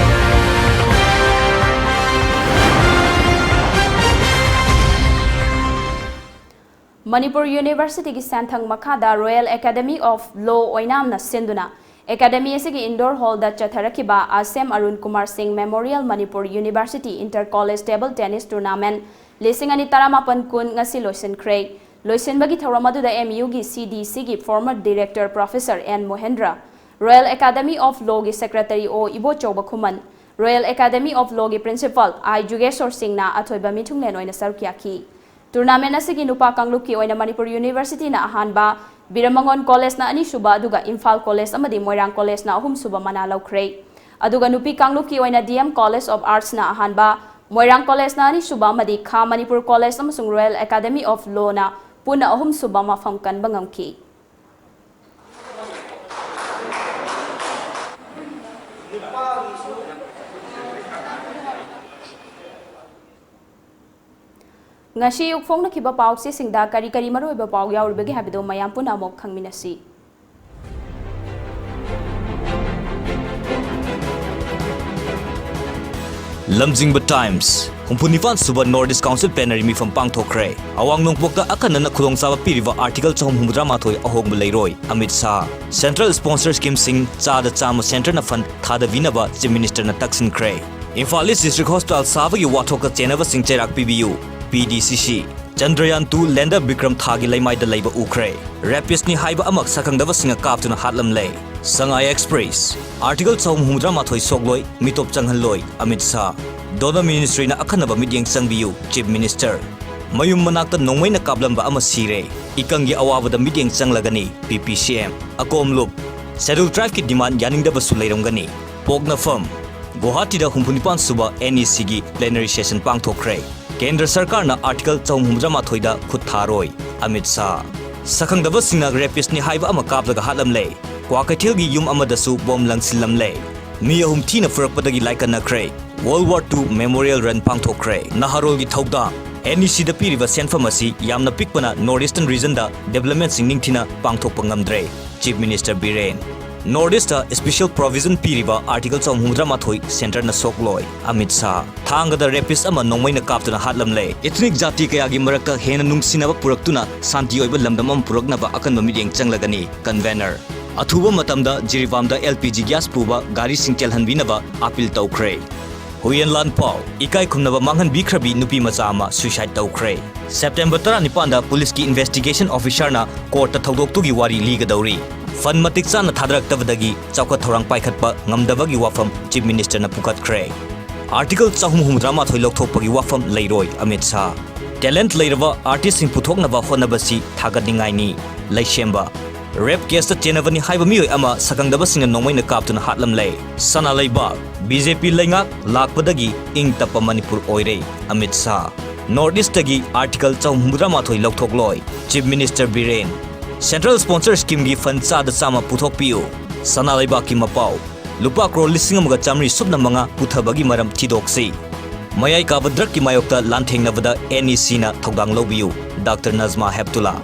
ꯃꯅꯤꯄꯨꯔ Universityꯒꯤ ꯁꯦꯟꯊꯪ ꯃꯈꯥꯗ Royal Academy of Law ꯑꯣꯏꯅꯥꯝꯅ ꯁꯤꯟꯗꯨꯅ Academy ꯑꯁꯤꯒꯤ indoor hallꯗ ꯆꯠꯊꯔꯛꯈꯤꯕ ꯑꯁꯦꯝ ꯑꯔꯨꯟ ꯀꯨꯃꯥꯔ ꯁꯤꯡ Memorial Manipur University Inter College Table Tennis Tournament ꯂꯤꯁꯤꯡ ꯑꯅꯤ ꯇꯔꯥꯃꯥꯄꯟ ꯀꯨꯟ ꯉꯁꯤ ꯂꯣꯏꯁꯤꯟꯈ꯭ꯔꯦ꯫ ꯂꯣꯏꯁꯤꯟꯕꯒꯤ ꯊꯧꯔꯝ ꯑꯗꯨꯗ MUꯒꯤ CDCꯒꯤ former director Professor N ꯃꯣꯍꯦꯟꯗ꯭ꯔ, Royal Academy of Lawꯒꯤ secretary ꯑꯣ ꯏꯕꯣꯆꯧꯕ ꯈꯨꯃꯟ, Royal Academy of Lawꯒꯤ principal I Jugeshor ꯁꯤꯡꯅ ꯑꯊꯣꯏꯕ ꯃꯤꯊꯨꯡꯂꯦꯟ ꯑꯣꯏꯅ ꯁꯔꯨꯛ ꯌꯥꯈꯤ꯫ Tournament ꯑꯁꯤꯒꯤ ꯅꯨꯄꯥ ꯀꯥꯡꯂꯨꯞꯀꯤ ꯑꯣꯏꯅ ꯃꯅꯤꯄꯨꯔ Universityꯅ ꯑꯍꯥꯟꯕ, ꯕꯤꯔꯃꯉꯣꯟ Collegeꯅ ꯑꯅꯤꯁꯨꯕ, ꯑꯗꯨꯒ ꯏꯝꯐꯥꯜ College ꯑꯃꯗꯤ ꯃꯣꯏꯔꯥꯡ Collegeꯅ ꯑꯍꯨꯝꯁꯨꯕ ꯃꯅꯥ ꯂꯧꯈ꯭ꯔꯦ꯫ ꯑꯗꯨꯒ ꯅꯨꯄꯤ ꯀꯥꯡꯂꯨꯞꯀꯤ ꯑꯣꯏꯅ DM College of Artsꯅ ꯑꯍꯥꯟꯕ, ꯃꯣꯏꯔꯥꯡ Collegeꯅ ꯑꯅꯤꯁꯨꯕ ꯑꯃꯗꯤ ꯈꯥ ꯃꯅꯤꯄꯨꯔ College ꯑꯃꯁꯨꯡ Royal Academy of Lawꯅ ꯄꯨꯟꯅ ꯑꯍꯨꯝꯁꯨꯕ ꯃꯐꯝ ꯀꯟꯕ ꯉꯝꯈꯤ꯫ ꯉꯁꯤ ꯑꯌꯨꯛ ꯐꯣꯡꯅꯈꯤꯕ ꯄꯥꯎꯆꯦꯁꯤꯡꯗ ꯀꯔꯤ ꯀꯔꯤ ꯃꯔꯨꯑꯣꯏꯕ ꯄꯥꯎ ꯌꯥꯎꯔꯤꯕꯒꯦ ꯍꯥꯏꯕꯗꯨ ꯃꯌꯥꯝ ꯄꯨꯟꯅ ꯑꯃꯨꯛ ꯈꯪꯃꯤꯟꯅꯁꯤ꯫ ꯂꯝꯖꯤꯡꯕ ꯇꯥꯏꯝꯁ꯫ ꯍꯨꯝꯐꯨ ꯅꯤꯄꯥꯟ ꯁꯨꯕ North East Council Plenary ꯃꯤꯐꯝ ꯄꯥꯡꯊꯣꯛꯈ꯭ꯔꯦ꯫ ꯑꯋꯥꯡ ꯅꯣꯡꯄꯣꯛꯇ ꯑꯈꯟꯅꯅ ꯈꯨꯗꯣꯡꯆꯥꯕ ꯄꯤꯔꯤꯕ Article ꯆꯍꯨꯝ ꯍꯨꯝꯐꯨꯇꯔꯥ ꯃꯥꯊꯣꯏ ꯑꯍꯣꯡꯕ ꯂꯩꯔꯣꯏ, ꯑꯃꯤꯠ ꯁꯥꯍ꯫ Central sponsor schemeꯁꯤꯡ ꯆꯥꯗ ꯆꯥꯝꯃ centreꯅ fund ꯊꯥꯗꯕꯤꯅꯕ Chief Ministerꯅ ꯇꯛꯁꯤꯟꯈ꯭ꯔꯦ꯫ Imphal East District Hospital ꯁꯥꯕꯒꯤ ꯋꯥꯊꯣꯛꯇ ꯆꯦꯟꯅꯕꯁꯤꯡ ꯆꯩꯔꯥꯛ ꯄꯤꯕꯤꯌꯨ, P D C C꯫ Chandrayaan two lander Vikram ꯊꯥꯒꯤ ꯂꯩꯃꯥꯏꯗ ꯂꯩꯕ ꯎꯈ꯭ꯔꯦ꯫ Rapistꯅꯤ ꯍꯥꯏꯕ ꯑꯃ ꯁꯛꯈꯪꯗꯕꯁꯤꯡꯅ ꯀꯥꯞꯇꯨꯅ ꯍꯥꯠꯂꯝꯂꯦ꯫ Sangai Express꯫ Article ꯆꯍꯨꯝ ꯍꯨꯝꯐꯨꯇꯔꯥ ꯃꯥꯊꯣꯏ ꯁꯣꯛꯂꯣꯏ, ꯃꯤꯇꯣꯞ ꯆꯪꯍꯜꯂꯣꯏ, ꯑꯃꯤꯠ ꯁꯥꯍ꯫ Donor Ministryꯅ ꯑꯈꯟꯅꯕ ꯃꯤꯠꯌꯦꯡ ꯆꯪꯕꯤꯌꯨ, Chief Minister꯫ ꯃꯌꯨꯝ ꯃꯅꯥꯛꯇ ꯅꯣꯡꯃꯩꯅ ꯀꯥꯞꯂꯝꯕ ꯑꯃ ꯁꯤꯔꯦ꯫ ꯏꯀꯪꯒꯤ ꯑꯋꯥꯕꯗ ꯃꯤꯠꯌꯦꯡ ꯆꯪꯂꯒꯅꯤ, P P C M꯫ ꯑꯀꯣꯝꯂꯨꯞ꯫ Scheduled Tribeꯀꯤ demand ꯌꯥꯅꯤꯡꯗꯕꯁꯨ ꯂꯩꯔꯝꯒꯅꯤ꯫ ꯄꯣꯛꯅꯐꯝ꯫ ꯒꯨꯋꯥꯍꯥꯇꯤꯗ ꯍꯨꯝꯐꯨ ꯅꯤꯄꯥꯟ ꯁꯨꯕ NECꯒꯤ plenary session ꯄꯥꯡꯊꯣꯛꯈ꯭ꯔꯦ꯫ ꯀꯦꯟꯗ꯭ꯔ ꯁꯔꯀꯥꯔꯅ Article ꯆꯍꯨꯝ ꯍꯨꯝꯐꯨꯇꯔꯥ ꯃꯥꯊꯣꯏꯗ ꯈꯨꯠ ꯊꯥꯔꯣꯏ, ꯑꯃꯤꯠ ꯁꯥꯍ꯫ ꯁꯛꯈꯪꯗꯕꯁꯤꯡꯅ rapistꯅꯤ ꯍꯥꯏꯕ ꯑꯃ ꯀꯥꯞꯂꯒ ꯍꯥꯠꯂꯝꯂꯦ꯫ ꯀ꯭ꯋꯥꯀꯩꯊꯦꯜꯒꯤ ꯌꯨꯝ ꯑꯃꯗꯁꯨ bomb ꯂꯪꯁꯤꯜꯂꯝꯂꯦ꯫ ꯃꯤ ꯑꯍꯨꯝ ꯊꯤꯅ ꯐꯨꯔꯛꯄꯗꯒꯤ ꯂꯥꯏꯀꯠꯅꯈ꯭ꯔꯦ꯫ World War Two Memorial Run ꯄꯥꯡꯊꯣꯛꯈ꯭ꯔꯦ꯫ ꯅꯍꯥꯔꯣꯜꯒꯤ ꯊꯧꯗꯥꯡ꯫ NECꯗ ꯄꯤꯔꯤꯕ ꯁꯦꯟꯐꯝ ꯑꯁꯤ ꯌꯥꯝꯅ ꯄꯤꯛꯄꯅ North Eastern regionꯗ developmentꯁꯤꯡ ꯅꯤꯡꯊꯤꯅ ꯄꯥꯡꯊꯣꯛꯄ ꯉꯝꯗ꯭ꯔꯦ꯫ Chief Minister Biren. North Eastꯇ special provision ꯄꯤꯔꯤꯕ Article ꯆꯍꯨꯝ ꯍꯨꯝꯐꯨꯇꯔꯥ ꯃꯥꯊꯣꯏ centreꯅ ꯁꯣꯛꯂꯣꯏ, ꯑꯃꯤꯠ ꯁꯥꯍ꯫ ꯊꯥꯡꯒꯗ rapist ꯑꯃ ꯅꯣꯡꯃꯩꯅ ꯀꯥꯞꯇꯨꯅ ꯍꯥꯠꯂꯝꯂꯦ꯫ Ethnic ꯖꯥꯇꯤ ꯀꯌꯥꯒꯤ ꯃꯔꯛꯇ ꯍꯦꯟꯅ ꯅꯨꯡꯁꯤꯅꯕ ꯄꯨꯔꯛꯇꯨꯅ ꯁꯥꯟꯇꯤ ꯑꯣꯏꯕ ꯂꯝꯗꯝ ꯑꯃ ꯄꯨꯔꯛꯅꯕ ꯑꯀꯟꯕ ꯃꯤꯠꯌꯦꯡ ꯆꯪꯂꯒꯅꯤ, convener꯫ ꯑꯊꯨꯕ ꯃꯇꯝꯗ ꯖꯤꯔꯤꯕꯥꯝꯗ L P G gas ꯄꯨꯕ ꯒꯥꯔꯤꯁꯤꯡ ꯆꯦꯜꯍꯟꯕꯤꯅꯕ appeal ꯇꯧꯈ꯭ꯔꯦ꯫ ꯍꯨꯏꯌꯦꯟ ꯂꯥꯟꯄꯥꯎ꯫ ꯏꯀꯥꯏ ꯈꯨꯝꯅꯕ ꯃꯥꯡꯍꯟꯕꯤꯈ꯭ꯔꯕꯤ ꯅꯨꯄꯤ ꯃꯆꯥ ꯑꯃ suicide ꯇꯧꯈ꯭ꯔꯦ꯫ September ꯇꯔꯥꯅꯤꯄꯥꯟꯗ ꯄꯨꯂꯤꯁꯀꯤ investigation officerꯅ courtꯇ ꯊꯧꯗꯣꯛꯇꯨꯒꯤ ꯋꯥꯔꯤ ꯂꯤꯒꯗꯧꯔꯤ꯫ Fund ꯃꯇꯤꯛ ꯆꯥꯅ ꯊꯥꯗꯔꯛꯇꯕꯗꯒꯤ ꯆꯥꯎꯈꯠ ꯊꯧꯔꯥꯡ ꯄꯥꯏꯈꯠꯄ ꯉꯝꯗꯕꯒꯤ ꯋꯥꯐꯝ Chief Ministerꯅ ꯄꯨꯈꯠꯈ꯭ꯔꯦ꯫ Article ꯆꯍꯨꯝ ꯍꯨꯝꯐꯨꯇꯔꯥ ꯃꯥꯊꯣꯏ ꯂꯧꯊꯣꯛꯄꯒꯤ ꯋꯥꯐꯝ ꯂꯩꯔꯣꯏ, ꯑꯃꯤꯠ ꯁꯥꯍ꯫ Talent ꯂꯩꯔꯕ artistꯁꯤꯡ ꯄꯨꯊꯣꯛꯅꯕ ꯍꯣꯠꯅꯕꯁꯤ ꯊꯥꯒꯠꯅꯤꯡꯉꯥꯏꯅꯤ, ꯂꯩꯁꯦꯝꯕ꯫ Rape caseꯇ ꯆꯦꯟꯅꯕꯅꯤ ꯍꯥꯏꯕ ꯃꯤꯑꯣꯏ ꯑꯃ ꯁꯛꯈꯪꯗꯕꯁꯤꯡꯅ ꯅꯣꯡꯃꯩꯅ ꯀꯥꯞꯇꯨꯅ ꯍꯥꯠꯂꯝꯂꯦ꯫ ꯁꯅꯥ ꯂꯩꯕꯥꯛ꯫ BJP ꯂꯩꯉꯥꯛ ꯂꯥꯛꯄꯗꯒꯤ ꯏꯪ ꯇꯞꯄ ꯃꯅꯤꯄꯨꯔ ꯑꯣꯏꯔꯦ, ꯑꯃꯤꯠ ꯁꯥꯍ꯫ North Eastꯇꯒꯤ Article ꯆꯍꯨꯝ ꯍꯨꯝꯐꯨꯇꯔꯥ ꯃꯥꯊꯣꯏ ꯂꯧꯊꯣꯛꯂꯣꯏ, Chief Minister Biren. Central sponsor schemeꯒꯤ fund ꯆꯥꯗ ꯆꯥꯝꯃ ꯄꯨꯊꯣꯛꯄꯤꯌꯨ꯫ ꯁꯅꯥ ꯂꯩꯕꯥꯛꯀꯤ ꯃꯄꯥꯎ꯫ ꯂꯨꯄꯥ ꯀ꯭ꯔꯣꯔ ꯂꯤꯁꯤꯡ ꯑꯃꯒ ꯆꯥꯃꯔꯤ ꯁꯨꯞꯅ ꯃꯉꯥ ꯄꯨꯊꯕꯒꯤ ꯃꯔꯝ ꯊꯤꯗꯣꯛꯁꯤ꯫ ꯃꯌꯥꯏ ꯀꯥꯕ drugꯀꯤ ꯃꯥꯌꯣꯛꯇ ꯂꯥꯟꯊꯦꯡꯅꯕꯗ NECꯅ ꯊꯧꯗꯥꯡ ꯂꯧꯕꯤꯌꯨ, ꯗꯥꯛꯇꯔ ꯅꯖꯃꯥ ꯍꯦꯞꯇꯨꯂꯥ꯫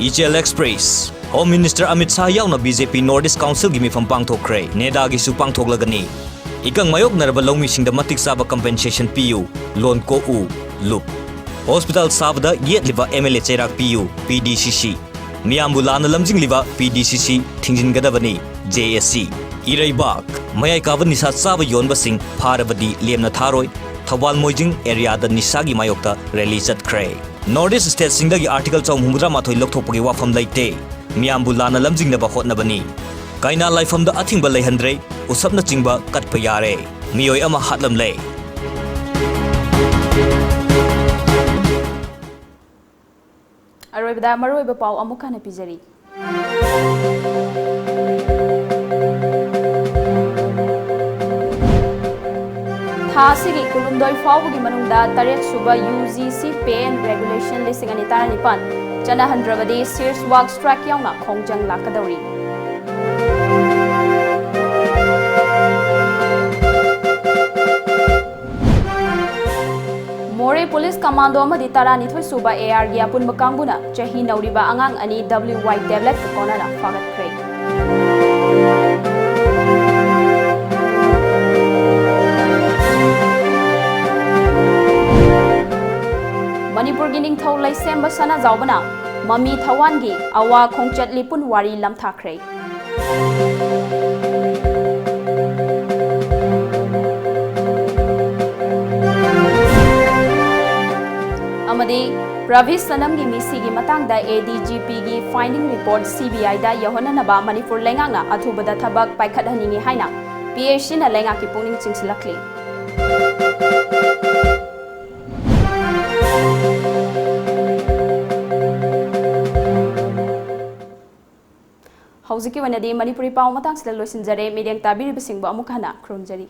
ꯏꯆꯦꯜ Express, Home Minister Amit Shah ꯌꯥꯎꯅ BJP North East Councilꯒꯤ ꯃꯤꯐꯝ ꯄꯥꯡꯊꯣꯛꯈ꯭ꯔꯦ, ꯅꯦꯗꯥꯒꯤꯁꯨ ꯄꯥꯡꯊꯣꯛꯂꯒꯅꯤ꯫ ꯏꯀꯪ ꯃꯥꯌꯣꯛꯅꯔꯕ ꯂꯧꯃꯤꯁꯤꯡꯗ ꯃꯇꯤꯛ ꯆꯥꯕ compensation ꯄꯤꯌꯨ, ꯂꯣꯟ ꯀꯣꯛꯎ, ꯂꯨꯞ꯫ Hospital ꯁꯥꯕꯗ ꯌꯦꯠꯂꯤꯕ MLA ꯆꯩꯔꯥꯛ ꯄꯤꯌꯨ, PDCC꯫ ꯃꯤꯌꯥꯝꯕꯨ ꯂꯥꯟꯅ ꯂꯝꯖꯤꯡꯂꯤꯕ PDCC ꯊꯤꯡꯖꯤꯟꯒꯗꯕꯅꯤ, JAC꯫ ꯏꯔꯩꯕꯥꯛ, ꯃꯌꯥꯏ ꯀꯥꯕ ꯅꯤꯁꯥ ꯆꯥꯕ ꯌꯣꯟꯕꯁꯤꯡ ꯐꯥꯔꯕꯗꯤ ꯂꯦꯝꯅ ꯊꯥꯔꯣꯏ, ꯊꯧꯕꯥꯜ ꯃꯣꯏꯖꯤꯡ areaꯗ ꯅꯤꯁꯥꯒꯤ ꯃꯥꯌꯣꯛꯇ rally ꯆꯠꯈ꯭ꯔꯦ꯫ North East stateꯁꯤꯡꯗꯒꯤ Article ꯆꯍꯨꯝ ꯍꯨꯝꯐꯨꯇꯔꯥ ꯃꯥꯊꯣꯏ ꯂꯧꯊꯣꯛꯄꯒꯤ ꯋꯥꯐꯝ ꯂꯩꯇꯦ, ꯃꯤꯌꯥꯝꯕꯨ ꯂꯥꯟꯅ ꯂꯝꯖꯤꯡꯅꯕ ꯍꯣꯠꯅꯕꯅꯤ꯫ ꯀꯩꯅꯥ ꯂꯥꯏꯐꯝꯗ ꯑꯊꯤꯡꯕ ꯂꯩꯍꯟꯗ꯭ꯔꯦ, ꯎꯁꯞꯅꯆꯤꯡꯕ ꯀꯠꯄ ꯌꯥꯔꯦ, ꯃꯤꯑꯣꯏ ꯑꯃ ꯍꯥꯠꯂꯝꯂꯦ꯫ ꯑꯔꯣꯏꯕꯗ ꯃꯔꯨꯑꯣꯏꯕ ꯄꯥꯎ ꯑꯃꯨꯛ ꯍꯟꯅ ꯄꯤꯖꯔꯤ꯫ ꯊꯥ ꯑꯁꯤꯒꯤ ꯀꯨꯟꯍꯨꯝꯗꯣꯏ ꯐꯥꯎꯕꯒꯤ ꯃꯅꯨꯡꯗ ꯇꯔꯦꯠ ꯁꯨꯕ UGC Pay and Regulation ꯂꯤꯁꯤꯡ ꯑꯅꯤ ꯇꯔꯥꯅꯤꯄꯥꯟ ꯆꯠꯅꯍꯟꯗ꯭ꯔꯕꯗꯤ serious work strike ꯌꯥꯎꯅ ꯈꯣꯡꯖꯪ ꯂꯥꯛꯀꯗꯧꯔꯤ꯫ ꯃꯣꯔꯦ police commando ꯑꯃꯗꯤ ꯇꯔꯥꯅꯤꯊꯣꯏ ꯁꯨꯕ ARꯒꯤ ꯑꯄꯨꯟꯕ ꯀꯥꯡꯕꯨꯅ ꯆꯍꯤ ꯅꯧꯔꯤꯕ ꯑꯉꯥꯡ ꯑꯅꯤ WY tabletꯀ ꯀꯣꯟꯅꯅ ꯐꯥꯒꯠꯈ꯭ꯔꯦ꯫ ꯃꯅꯤꯄꯨꯔꯒꯤ ꯅꯤꯡꯊꯧ ꯂꯩꯁꯦꯝꯕ ꯁꯅꯥꯖꯥꯎꯕꯅ ꯃꯃꯤ ꯊꯋꯥꯟꯒꯤ ꯑꯋꯥ ꯈꯣꯡꯆꯠ ꯂꯤꯄꯨꯟ ꯋꯥꯔꯤ ꯂꯝꯊꯥꯈ꯭ꯔꯦ꯫ ꯑꯃꯗꯤ ꯄ꯭ꯔꯚꯤꯁ ꯁꯅꯝꯒꯤ ꯃꯤꯁꯤꯒꯤ ꯃꯇꯥꯡꯗ ADGPꯒꯤ finding report CBIꯗ ꯌꯧꯍꯟꯅꯅꯕ ꯃꯅꯤꯄꯨꯔ ꯂꯩꯉꯥꯛꯅ ꯑꯊꯨꯕꯗ ꯊꯕꯛ ꯄꯥꯏꯈꯠꯍꯟꯅꯤꯡꯏ ꯍꯥꯏꯅ PACꯅ ꯂꯩꯉꯥꯛꯀꯤ ꯄꯨꯛꯅꯤꯡ ꯆꯤꯡꯁꯤꯜꯂꯛꯂꯤ꯫ ꯍꯧꯖꯤꯛꯀꯤ ꯑꯣꯏꯅꯗꯤ ꯃꯅꯤꯄꯨꯔꯤ ꯄꯥꯎ ꯃꯇꯥꯡꯁꯤꯗ ꯂꯣꯏꯁꯤꯟꯖꯔꯦ꯫ ꯃꯤꯠꯌꯦꯡ ꯇꯥꯕꯤꯔꯤꯕꯁꯤꯡꯕꯨ ꯑꯃꯨꯛ ꯍꯟꯅ ꯈꯨꯔꯨꯝꯖꯔꯤ꯫